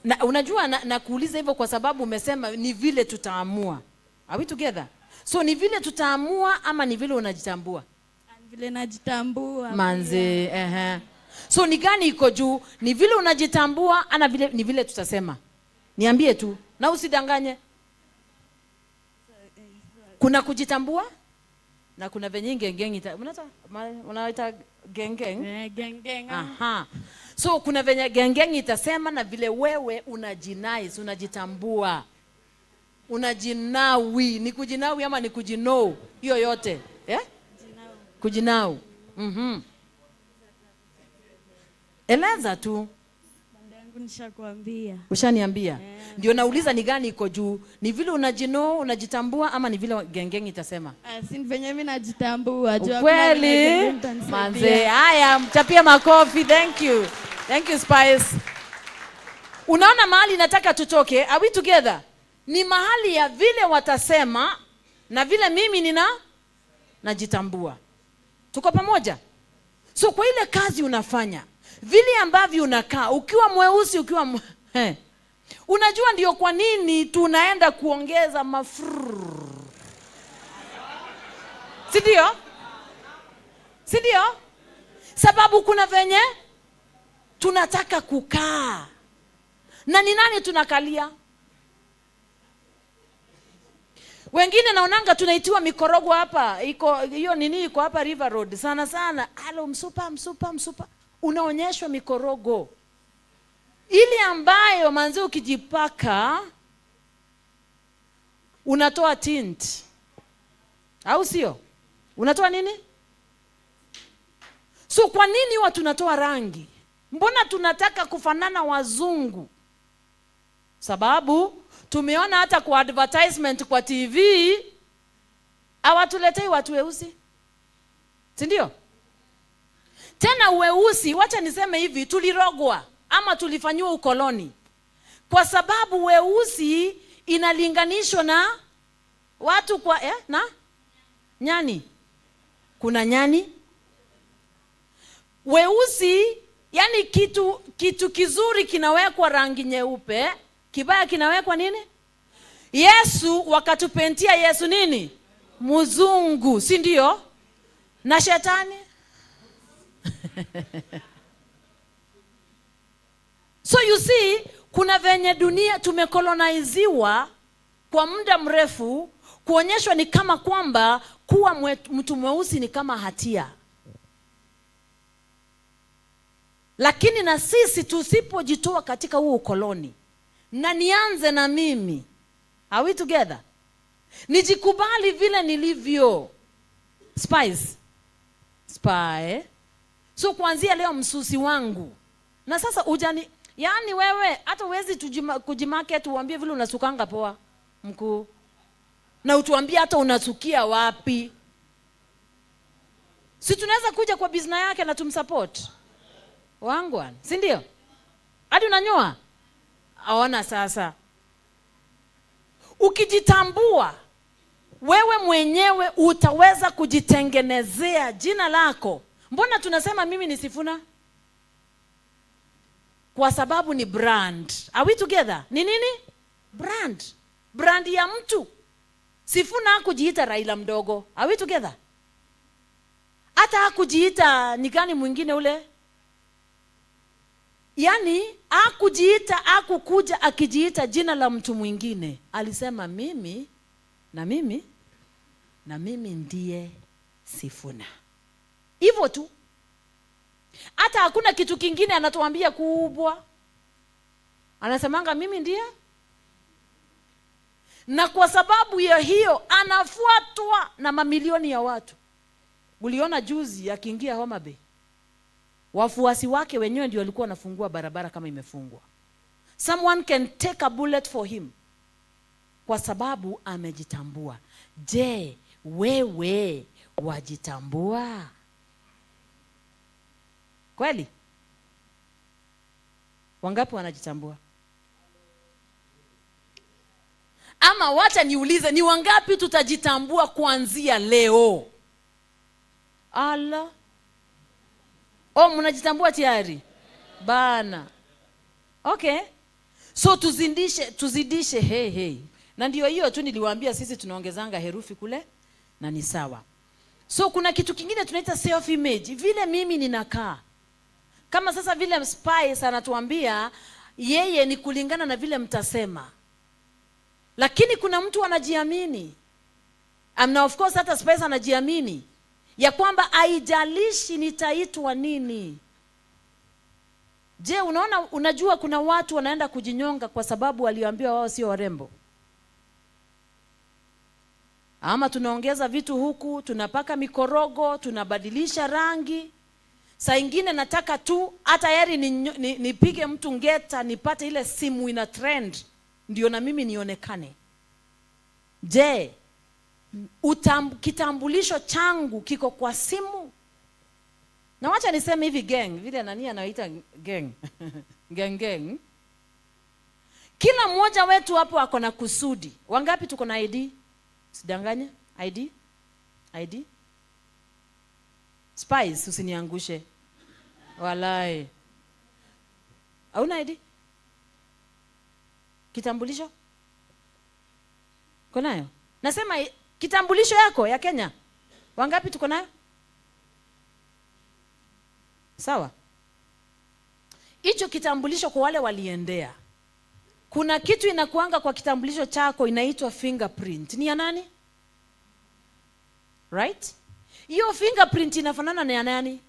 Na unajua na kuuliza hivyo kwa sababu umesema ni vile tutaamua. Are we together? So ni vile tutaamua ama ni vile unajitambua? Vile najitambua. Manze, So ni gani iko juu? Ni vile unajitambua ama ni vile tutasema? Niambie tu na usidanganye. Kuna kujitambua na kuna venye gengeng unaita gengeng? Gengeng. Aha. So kuna venye gengeng itasema na vile wewe unajinais, unajitambua. Unajinawi, ni kujinawi ama ni kujino? Hiyo yote. Kujinau. Eleza tu. Yangu nishakwambia. Ushaniambia. Ndio nauliza ni gani iko juu? Ni vile unajino, unajitambua ama ni vile gengeng itasema? Si venye mimi najitambua. Juu hakuna Kweli? vile gengeng itanisaidia. Manze, haya mchapie makofi. Thank you. Thank you Spice. Unaona mahali nataka tutoke? Are we together? Ni mahali ya vile watasema na vile mimi najitambua. Tuko pamoja? So kwa ile kazi unafanya, vile ambavyo unakaa, ukiwa mweusi, ukiwa Unajua ndio kwa nini tunaenda kuongeza mafrrr. Si ndio? Si ndio? Sababu kuna venye tunataka kukaa. Na ni nani tunakalia? Wengine naonanga tunaitiwa mikorogo hapa, iko hiyo nini iko hapa River Road sana sana. Halo msupa, msupa, msupa. Unaonyeshwa mikorogo. Ile ambayo manzi ukijipaka unatoa tint. Au sio? Unatoa nini? So kwa nini huwa tunatoa rangi? Mbona tunataka kufanana wazungu? Sababu tumeona hata kwa advertisement kwa TV hawatuletei watu weusi. Si ndio? Tena weusi, wacha niseme hivi, tulirogwa ama tulifanyiwa ukoloni. Kwa sababu weusi inalinganishwa na watu kwa na nyani. Kuna nyani. Weusi, yani kitu kizuri kinawekwa rangi nyeupe, kibaya kinawekwa nini? Yesu wakatupentia Yesu nini? Mzungu, si ndio? Na shetani. So you see, kuna venye dunia tumekoloniziwa kwa muda mrefu, kuonyeshwa ni kama kwamba kuwa mtu mweusi ni kama hatia. Lakini na sisi tusipojitoa katika huo ukoloni, na nianze na mimi, are we together? Nijikubali vile nilivyo. Spice. Spy. So kuanzia leo msusi wangu. Na sasa ujani, yani wewe hata huwezi kujimarket uambie vile unasukanga poa mkuu. Na utuambie hata unasukia wapi. Si tunaweza kuja kwa business yake na tumsupport. Wangwan, si ndio? Hadi unanyoa? Aona sasa. Ukijitambua wewe mwenyewe utaweza kujitengenezea jina lako. Mbona tunasema mimi ni Sifuna? Kwa sababu ni brand. Are we together? Ni nini? Brand. Brand ya mtu. Sifuna hakujiita Raila mdogo. Are we together? Hata hakujiita ni gani mwingine ule? Yani hakujiita, hakukuja akijiita jina la mtu mwingine. Alisema mimi na mimi na mimi ndiye Sifuna. Hivyo tu. Hata hakuna kitu kingine anatuambia kubwa. Anasemanga mimi ndiye. Na kwa sababu ya hiyo anafuatwa na mamilioni ya watu. Uliona juzi akiingia Homa Bay. Wafuasi wake wenyewe ndio walikuwa wanafungua barabara kama imefungwa. Someone can take a bullet for him kwa sababu amejitambua. Je, wewe wajitambua kweli? Wangapi wanajitambua? Ama wacha niulize, ni wangapi tutajitambua kuanzia leo? Ala, oh, mnajitambua tayari bana. Okay, so tuzidishe, tuzidishe. Hey, hey. Na ndio hiyo tu niliwaambia, sisi tunaongezanga herufi kule na ni sawa. So kuna kitu kingine tunaita self image, vile mimi ninakaa. Kama sasa vile Spice anatuambia yeye ni kulingana na vile mtasema, lakini kuna mtu anajiamini. Na of course hata Spice anajiamini ya kwamba haijalishi nitaitwa nini. Je, unaona, unajua kuna watu wanaenda kujinyonga kwa sababu walioambiwa wao sio warembo? Ama tunaongeza vitu huku, tunapaka mikorogo, tunabadilisha rangi. Saa ingine nataka tu hata heri nipige mtu ngeta, nipate ile simu ina trend, ndio na mimi nionekane. Je, kitambulisho changu kiko kwa simu? Na wacha niseme hivi gang, vile nani anaita gang gang gang. Kila mmoja wetu hapo ako na kusudi. Wangapi tuko na ID? Sidanganya? ID? ID? Spice, usiniangushe. Walai. Hauna ID? Kitambulisho? Uko nayo? Nasema kitambulisho yako ya Kenya. Wangapi tuko nayo? Sawa. Hicho kitambulisho kwa wale waliendea. Kuna kitu inakuanga kwa kitambulisho chako inaitwa fingerprint. Ni ya nani? Right? Hiyo fingerprint inafanana na ya nani?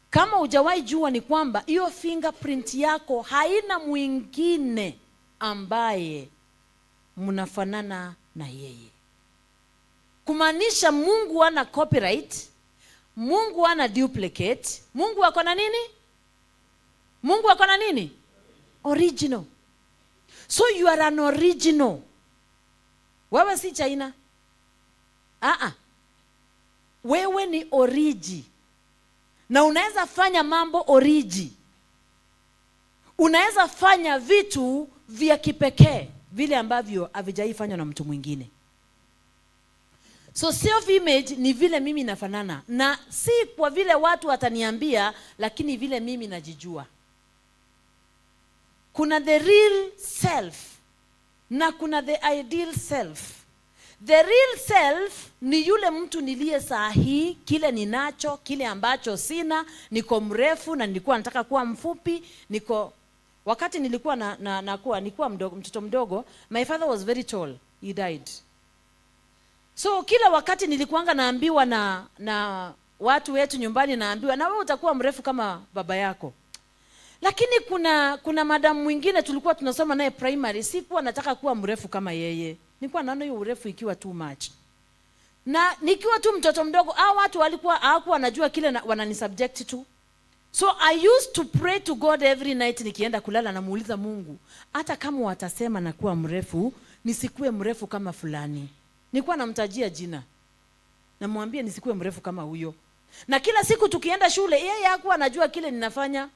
Kama hujawahi jua ni kwamba hiyo fingerprint yako haina mwingine ambaye mnafanana na yeye. Kumaanisha Mungu hana copyright, Mungu hana duplicate, Mungu ako na nini? Mungu ako na nini? Original. So you are an original. Wewe si China. Ah. Wewe ni origi. Na unaweza fanya mambo origi. Unaweza fanya vitu vya kipekee vile ambavyo havijaifanywa na mtu mwingine. So self image ni vile mimi nafanana, na si kwa vile watu wataniambia, lakini vile mimi najijua. Kuna the real self na kuna the ideal self. The real self ni yule mtu niliye saa hii, kile ninacho, kile ambacho sina. Niko mrefu na nilikuwa nataka kuwa mfupi. Niko wakati nilikuwa na nilikuwa mdogo, mtoto mdogo, my father was very tall, he died. So kila wakati nilikuanga naambiwa na watu wetu nyumbani, naambiwa na wewe utakuwa mrefu kama baba yako. Lakini kuna madam mwingine tulikuwa tunasoma naye primary, sikuwa nataka kuwa mrefu kama yeye. Nilikuwa naona hiyo urefu ikiwa too much. Na nikiwa tu mtoto mdogo, hao watu walikuwa hawakuwa wanajua kile wananisubject to. So I used to pray to God every night nikienda kulala, namuuliza Mungu, hata kama watasema nakuwa mrefu, nisikuwe mrefu kama fulani. Nilikuwa namtajia jina. Namwambia nisikuwe mrefu kama huyo. Na kila siku tukienda shule, yeye hakuwa anajua kile ninafanya.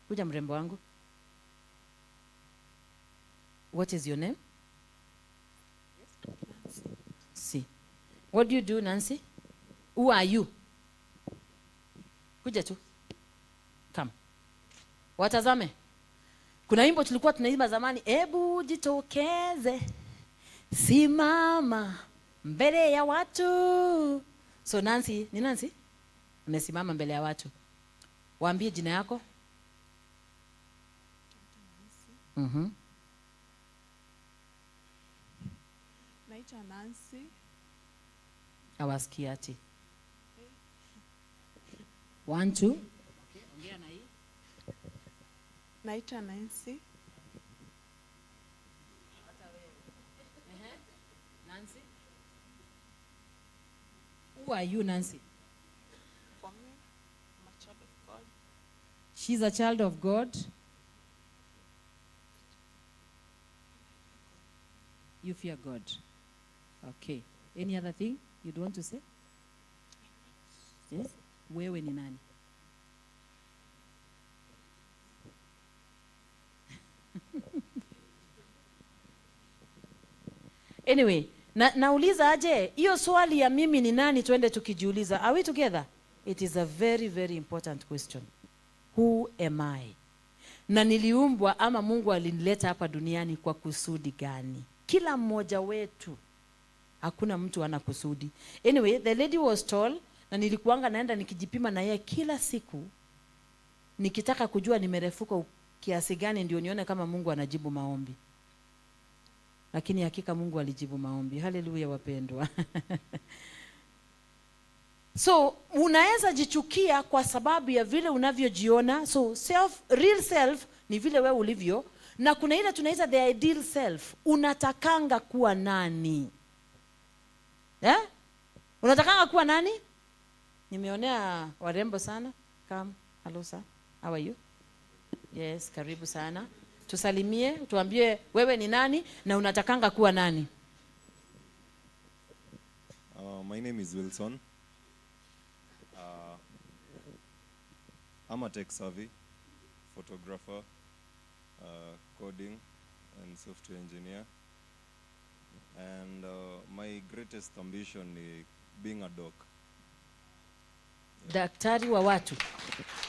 Kuja mrembo wangu. What is your name? Nancy. What do you do, Nancy? Who are you? Kuja tu. Come. Watazame. Kuna wimbo tulikuwa tunaimba zamani, ebu jitokeze, simama mbele ya watu. So Nancy, ni Nancy? Amesimama mbele ya watu. Waambie jina yako. Naitwa Nancy. Hawasikii ati. 1 2. Naitwa Nancy. Nancy. Who are you, Nancy? For me, I'm a child of God. She's a child of God. You fear God. Okay. Any other thing you'd want to say? Yes? Wewe ni nani? Anyway, nauliza aje hiyo swali ya mimi ni nani, twende tukijiuliza. Are we together? It is a very, very important question. Who am I? Na niliumbwa ama Mungu alinileta hapa duniani kwa kusudi gani? Kila mmoja wetu, hakuna mtu ana kusudi. Anyway, the lady was tall, na nilikuanga naenda nikijipima na yeye kila siku, nikitaka kujua nimerefuka kiasi gani, ndio nione kama Mungu anajibu maombi. Lakini hakika Mungu alijibu maombi. Haleluya, wapendwa. So unaweza jichukia kwa sababu ya vile unavyojiona. So self, real self ni vile wewe ulivyo, na kuna ile tunaita the ideal self. Unatakanga kuwa nani? Eh? Unatakanga kuwa nani? Nimeonea warembo sana. Come, hello sir. How are you? Yes, karibu sana. Tusalimie, tuambie wewe ni nani na unatakanga kuwa nani? My name is Wilson. I'm a tech savvy photographer, coding and software engineer. And my greatest ambition is being a doc. Daktari wa watu.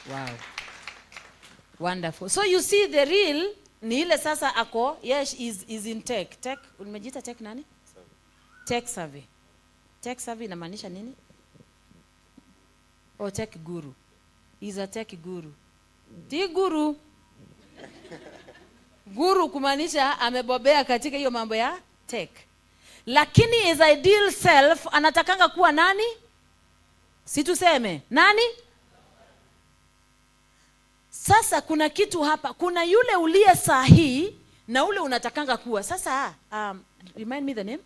Wow. Wonderful. So you see, the real ni ile sasa ako, yes, is in tech. Tech, umejiita tech nani? Tech savvy. Tech savvy inamaanisha nini? Oh, tech guru. He's a tech guru. Ti guru. Guru kumaanisha amebobea katika hiyo mambo ya tech. Lakini his ideal self anatakanga kuwa nani? Si tuseme nani? Sasa kuna kitu hapa, kuna yule uliye sahihi na ule unatakanga kuwa. Sasa remind me the name?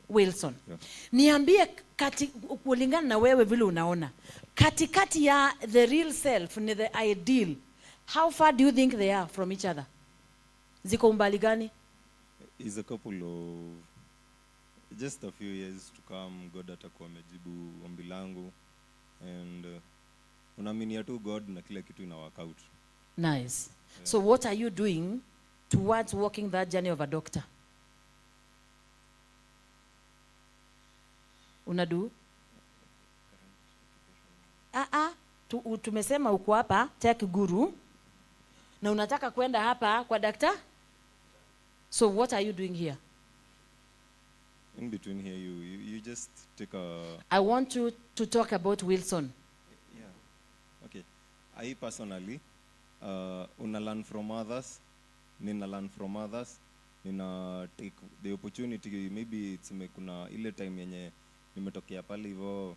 Wilson. Yeah. Niambie kulingana na wewe vile unaona, katikati ya the real self ni the ideal, how far do you think they are from each other? Ziko umbali gani? Is a couple of just a few years to come, God atakuwa amejibu ombi langu and unaaminia tu God na kila kitu ina work out. Nice. So what are you doing towards walking that journey of a doctor? Unadu? Ah ah, tumesema uko hapa tech guru na unataka kwenda hapa kwa doctor? So what are you doing here? In between here you just take a I want you to talk about Wilson. Yeah. Okay. I personally una learn from others, nina learn from others, nina take the opportunity. Maybe tuseme kuna ile time yenye nimetokea pale hivyo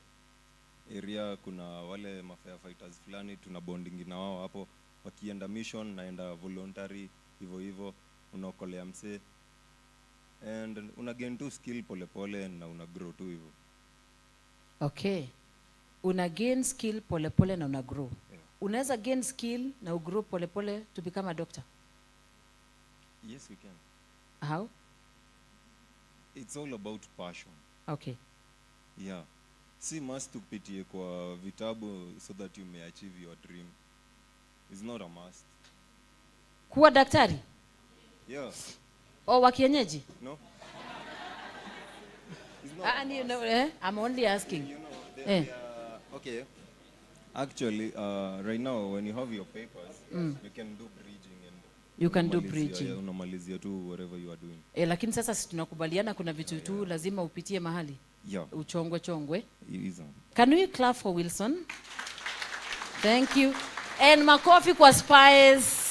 area, kuna wale ma firefighters fulani tuna bonding na wao hapo, wakienda mission naenda voluntary hivyo hivyo, unaokolea msee and una gain tu skill pole pole na una grow tu hivyo. Okay. Una gain skill pole pole na una grow. Yeah. Unaweza gain skill na ugrow pole pole to become a doctor? Yes, we can. How? It's all about passion. Okay. Yeah. Si must upitie kwa vitabu so that you may achieve your dream. It's not a must. Kuwa daktari? Yeah. O wa kienyeji? No? It's not Ah, a must. no, eh? I'm only asking. You know, Eh. they are, okay. Actually, right now, when you have your papers, you can do bridging and You can do unamalizia, bridging. yeah, unamalizia tu whatever you are doing. Lakini sasa si tunakubaliana kuna vitu tu lazima upitie mahali. Yeah. Uchongwe chongwe. It is. Can we clap for Wilson? Thank you. And makofi kwa Spice.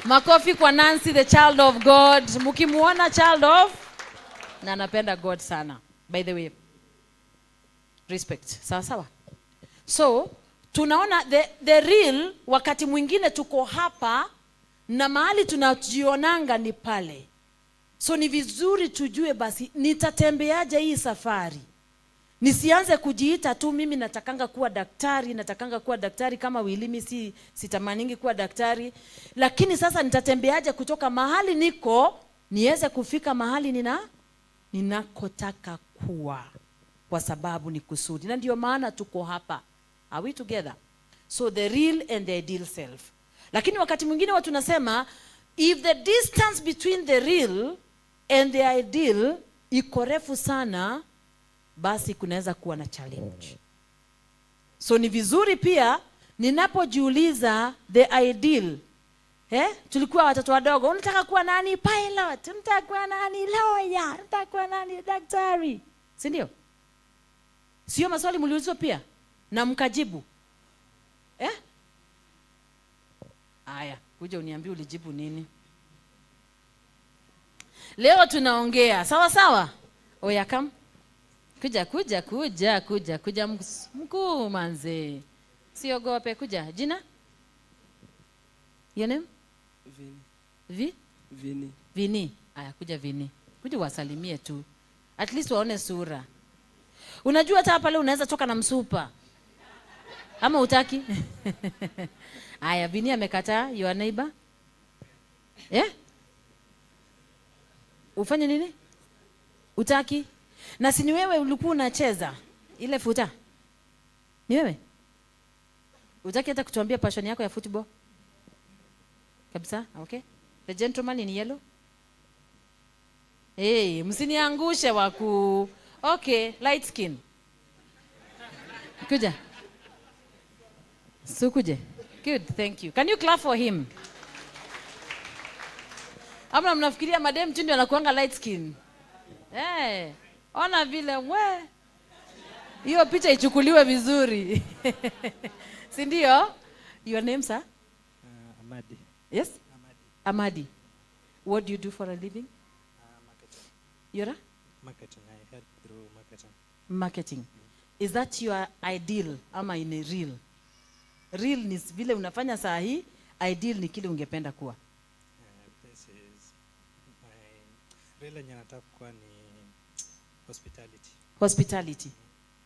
Makofi kwa Nancy, the child of God. Mkimuona child of, na anapenda God sana. By the way, respect. Sawa sawa. So, tunaona the real, wakati mwingine tuko hapa na mahali tunajionanga ni pale. So ni vizuri tujue basi nitatembeaje hii safari. Nisianze kujiita tu mimi natakanga kuwa daktari, natakanga kuwa daktari kama Wilimi, si sitamaningi kuwa daktari. Lakini sasa nitatembeaje kutoka mahali niko Niweze kufika mahali ninakotaka kuwa, kwa sababu ni kusudi. Na ndio maana tuko hapa. Are we together? So the real and the ideal self. Lakini wakati mwingine watu nasema, if the distance between the real and the ideal iko refu sana, basi kunaweza kuwa na challenge. So ni vizuri pia ninapojiuliza the ideal. Tulikuwa watoto wadogo, unataka kuwa nani? Pilot. Unataka kuwa nani? Lawyer. Unataka kuwa nani? Daktari. Si ndio? Sio maswali mliulizwa pia na mkajibu? Eh? Aya, kuja uniambie ulijibu nini. Leo tunaongea, sawa sawa? Oya, come. Kuja, kuja, kuja, kuja, kuja mkuu manze. Siogope, kuja. Jina? Your name? Vini. Vi? Vini. Vini. Aya, kuja Vini. Kuja wasalimie tu. At least waone sura. Unajua hata pale unaweza toka na msupa. Ama utaki? Aya, Vini amekataa. Your neighbor? Eh? Ufanye nini? Utaki? Na si ni wewe ulikuwa unacheza ile futa? Ni wewe? Utaki hata kutuambia passion yako ya football? Kabisa? Okay. The gentleman in yellow? Hey, msiniangushe wakuu. Okay, light skin. Kuja. Sukuje. Good, thank you. Can you clap for him? Ama mnafikiria madem tu ndio anakuanga light skin? Hey, ona vile we. Hiyo picha ichukuliwe vizuri. Si ndio? Your name, sir? Amadi. Yes? Amadi. Amadi. What do you do for a living? Marketing. You're a? Marketing. I help through marketing. Marketing. Is that your ideal ama in a real? Real ni vile unafanya saa hii, ideal ni kile ungependa kuwa. This is my real yenye nataka kuwa ni hospitality. Hospitality.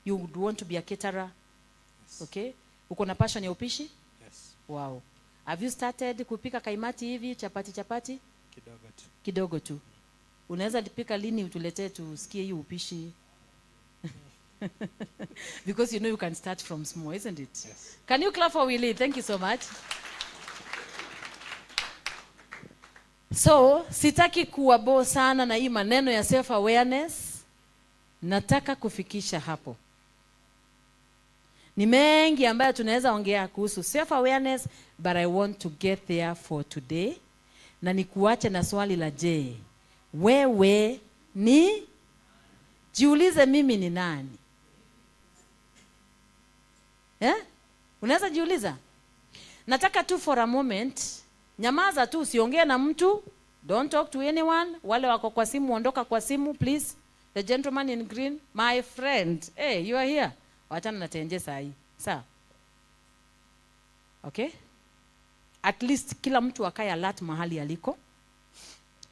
You would want to be a caterer? Yes. Okay. Uko na passion ya upishi? Yes. Wow. Have you started kupika kaimati hivi, chapati chapati? Kidogo tu. Kidogo tu. Unaweza pika lini utuletee tusikie hii upishi? Because you know you can start from small, isn't it? Yes. Can you clap for Willie? Thank you so much. So, sitaki kuwa bore sana na hii maneno ya self awareness. Nataka kufikisha hapo. Ni mengi ambayo tunaweza ongea kuhusu self awareness, but I want to get there for today. Na nikuache na swali la je, wewe ni? Jiulize, mimi ni nani? Eh? Unaweza jiuliza? Nataka tu for a moment, nyamaza tu, usiongee na mtu. Don't talk to anyone. Wale wako kwa simu, ondoka kwa simu please. The gentleman in green, my friend. Hey, you are here. Wachana na tenje saa hii. Sawa? Okay? At least kila mtu akae alert mahali aliko.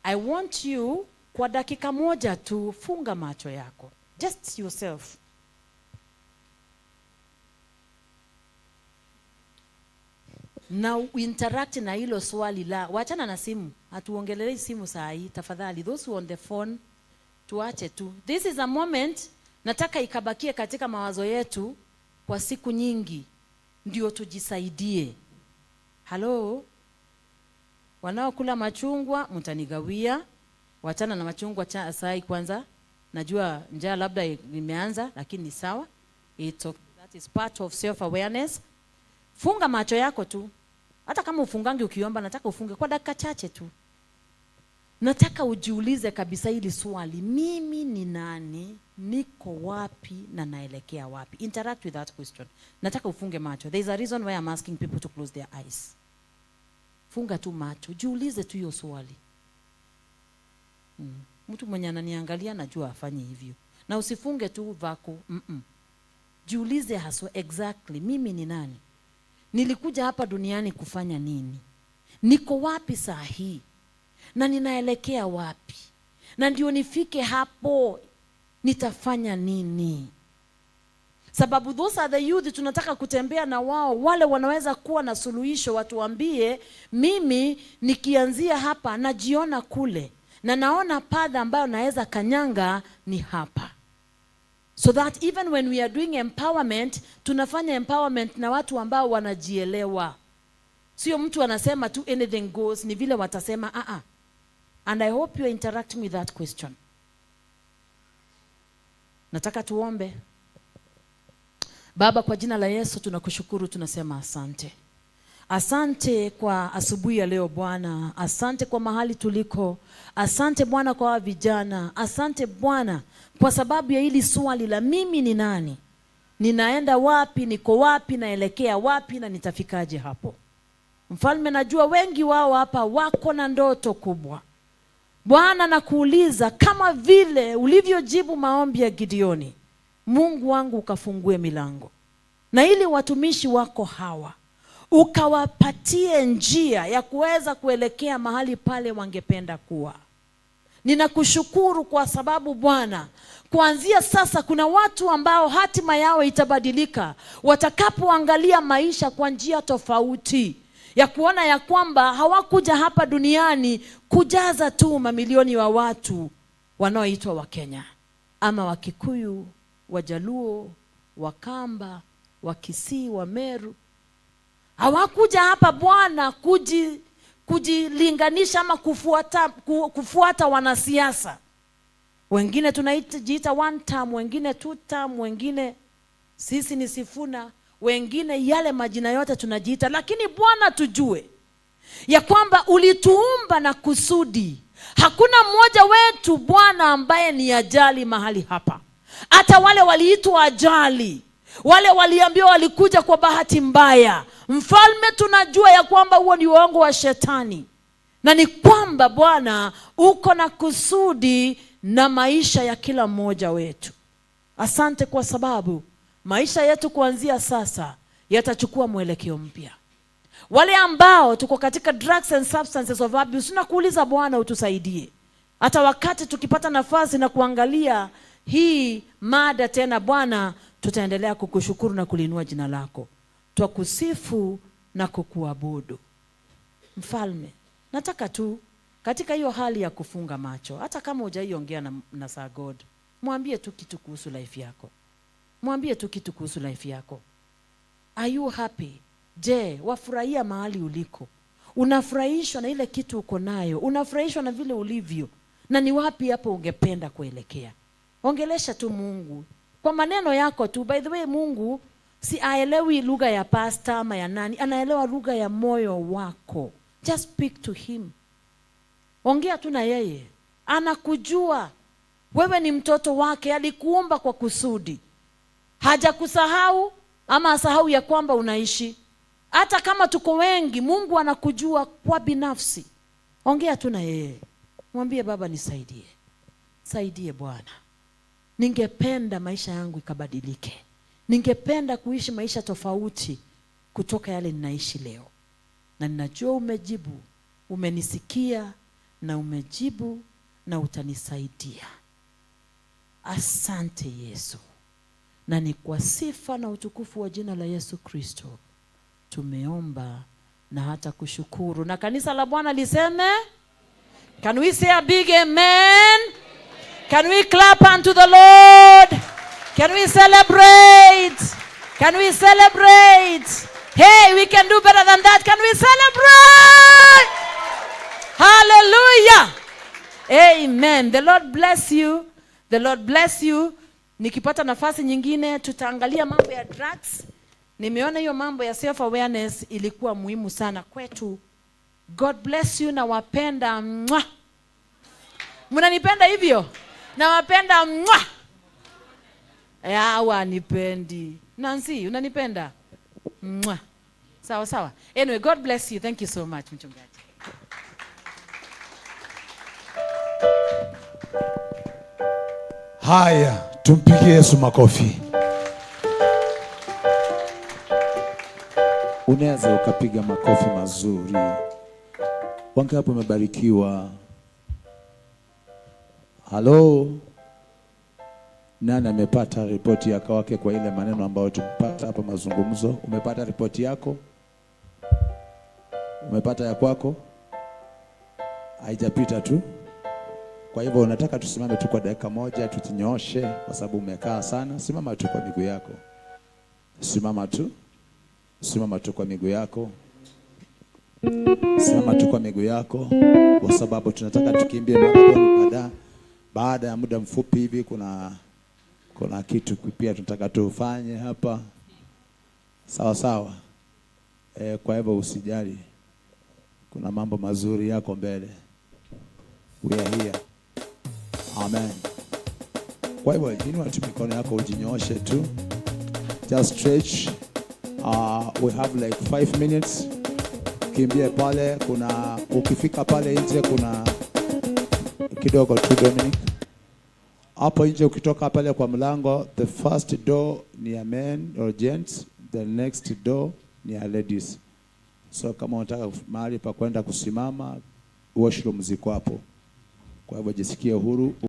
I want you kwa dakika moja tu funga macho yako. Just yourself. Na interact na hilo swali la, wachana na simu. Hatuongelelei simu saa hii tafadhali. Those who on the phone tuache tu. This is a moment nataka ikabakie katika mawazo yetu kwa siku nyingi, ndio tujisaidie. Hello? Wanaokula machungwa mtanigawia. Wachana na machungwa saa hii kwanza. Najua njaa labda imeanza, lakini ni sawa. It's okay. That is part of self awareness. Funga macho yako tu. Hata kama ufungangi ukiomba, nataka ufunge kwa dakika chache tu. Nataka ujiulize kabisa hili swali, mimi ni nani, niko wapi na naelekea wapi? Interact with that question. Nataka ufunge macho. There is a reason why I'm asking people to close their eyes. Funga tu macho, jiulize tu hiyo swali. Mtu mwenye ananiangalia najua afanye hivyo. Na usifunge tu vako. Jiulize haswa exactly, mimi ni nani? Nilikuja hapa duniani kufanya nini? Niko wapi saa hii? Na ninaelekea wapi? Na ndio nifike hapo nitafanya nini? Sababu those are the youth tunataka kutembea na wao, wale wanaweza kuwa na suluhisho, watuambie mimi nikianzia hapa najiona kule, Na naona path ambayo naweza kanyanga ni hapa, so that even when we are doing empowerment, tunafanya empowerment na watu ambao wanajielewa, sio mtu anasema tu anything goes, ni vile watasema ah ah. And I hope you are interacting with that question. Nataka tuombe. Baba, kwa jina la Yesu tunakushukuru, tunasema asante. Asante kwa asubuhi ya leo Bwana, asante kwa mahali tuliko, asante Bwana kwa hawa vijana, asante Bwana kwa sababu ya hili swali la mimi ni nani, ninaenda wapi, niko wapi, naelekea wapi na nitafikaje hapo. Mfalme, najua wengi wao hapa wako na ndoto kubwa. Bwana, nakuuliza kama vile ulivyojibu maombi ya Gideoni, Mungu wangu ukafungue milango, na ili watumishi wako hawa ukawapatie njia ya kuweza kuelekea mahali pale wangependa kuwa. Ninakushukuru kwa sababu Bwana, kuanzia sasa kuna watu ambao hatima yao itabadilika watakapoangalia maisha kwa njia tofauti, ya kuona ya kwamba hawakuja hapa duniani kujaza tu mamilioni wa watu wanaoitwa Wakenya ama Wakikuyu, Wajaluo, Wakamba, Wakisii, Wameru. Hawakuja hapa Bwana kujilinganisha ama kufuata wanasiasa. Wengine tunajiita one term, wengine two term, wengine sisi ni Sifuna, wengine yale majina yote tunajiita. Lakini Bwana, tujue ya kwamba ulituumba na kusudi. Hakuna mmoja wetu Bwana ambaye ni ajali mahali hapa. Hata wale waliitwa ajali, wale waliambiwa walikuja kwa bahati mbaya, Mfalme, tunajua ya kwamba huo ni uongo wa shetani, na ni kwamba Bwana uko na kusudi na maisha ya kila mmoja wetu. Asante kwa sababu maisha yetu kuanzia sasa yatachukua mwelekeo mpya. Wale ambao tuko katika drugs and substances of abuse, tunakuuliza Bwana utusaidie. Hata wakati tukipata nafasi na kuangalia hii mada tena Bwana, tutaendelea kukushukuru na kuliinua jina lako. Twakusifu na kukuabudu. Mfalme, nataka tu katika hiyo hali ya kufunga macho, hata kama hujaiongea na Sir God, mwambie tu kitu kuhusu life yako. Mwambie tu kitu kuhusu life yako. Are you happy? Je, wafurahia mahali uliko? Unafurahishwa na ile kitu uko nayo? Unafurahishwa na vile ulivyo? Na ni wapi hapo ungependa kuelekea? Ongelesha tu Mungu kwa maneno yako tu. By the way, Mungu si aelewi lugha ya pastor ama ya nani, anaelewa lugha ya moyo wako. Just speak to him. Ongea tu na yeye, anakujua wewe ni mtoto wake, alikuumba kwa kusudi. Hajakusahau ama asahau ya kwamba unaishi. Hata kama tuko wengi, Mungu anakujua kwa binafsi. Ongea tu na yeye, mwambie Baba, nisaidie, saidie Bwana, ningependa maisha yangu ikabadilike, ningependa kuishi maisha tofauti kutoka yale ninaishi leo. Na ninajua umejibu, umenisikia na umejibu na utanisaidia. Asante Yesu. Na ni kwa sifa na utukufu wa jina la Yesu Kristo tumeomba na hata kushukuru. Na kanisa la Bwana liseme, can we say a big amen? Can we clap unto the Lord? Can we celebrate? Can we celebrate? Hey, we can do better than that. Can we celebrate? Hallelujah. Amen. The Lord bless you. The Lord bless you. Nikipata nafasi nyingine tutaangalia mambo ya drugs. Nimeona hiyo mambo ya self awareness ilikuwa muhimu sana kwetu. God bless you, nawapenda. Mwah. Mnanipenda hivyo? Nawapenda. Mwah. Ya, nipendi. Nancy, unanipenda? Mwah. Sawa sawa. Anyway, God bless you. Thank you so much, mchungaji. Haya, tumpigie Yesu makofi. Unaweza ukapiga makofi mazuri. Wangapi umebarikiwa? Halo, nani amepata ripoti yako wake kwa ile maneno ambayo tumepata hapa mazungumzo? Umepata ripoti yako? Umepata ya kwako? Haijapita tu. Kwa hivyo nataka tusimame tu kwa dakika moja, tujinyooshe kwa sababu umekaa sana. Simama tu kwa miguu yako, simama tu, simama tu kwa miguu yako, simama tu kwa miguu yako, kwa sababu tunataka tukimbie marathon baada ya muda mfupi hivi. Kuna kitu pia tunataka tufanye hapa, sawa sawa. Kwa hivyo usijali, kuna mambo mazuri yako mbele. We are here. Amen. Kwa hivyo inua tu mikono yako ujinyooshe tu. Just stretch. We have like 5 minutes. Kimbie pale, kuna ukifika pale nje kuna kidogo tu, Dominic. Hapo nje ukitoka pale kwa mlango, the first door ni ya men or gents, the next door ni ya ladies. So kama unataka mahali pa kwenda kusimama, washroom ziko hapo. Kwa hivyo jisikie huru.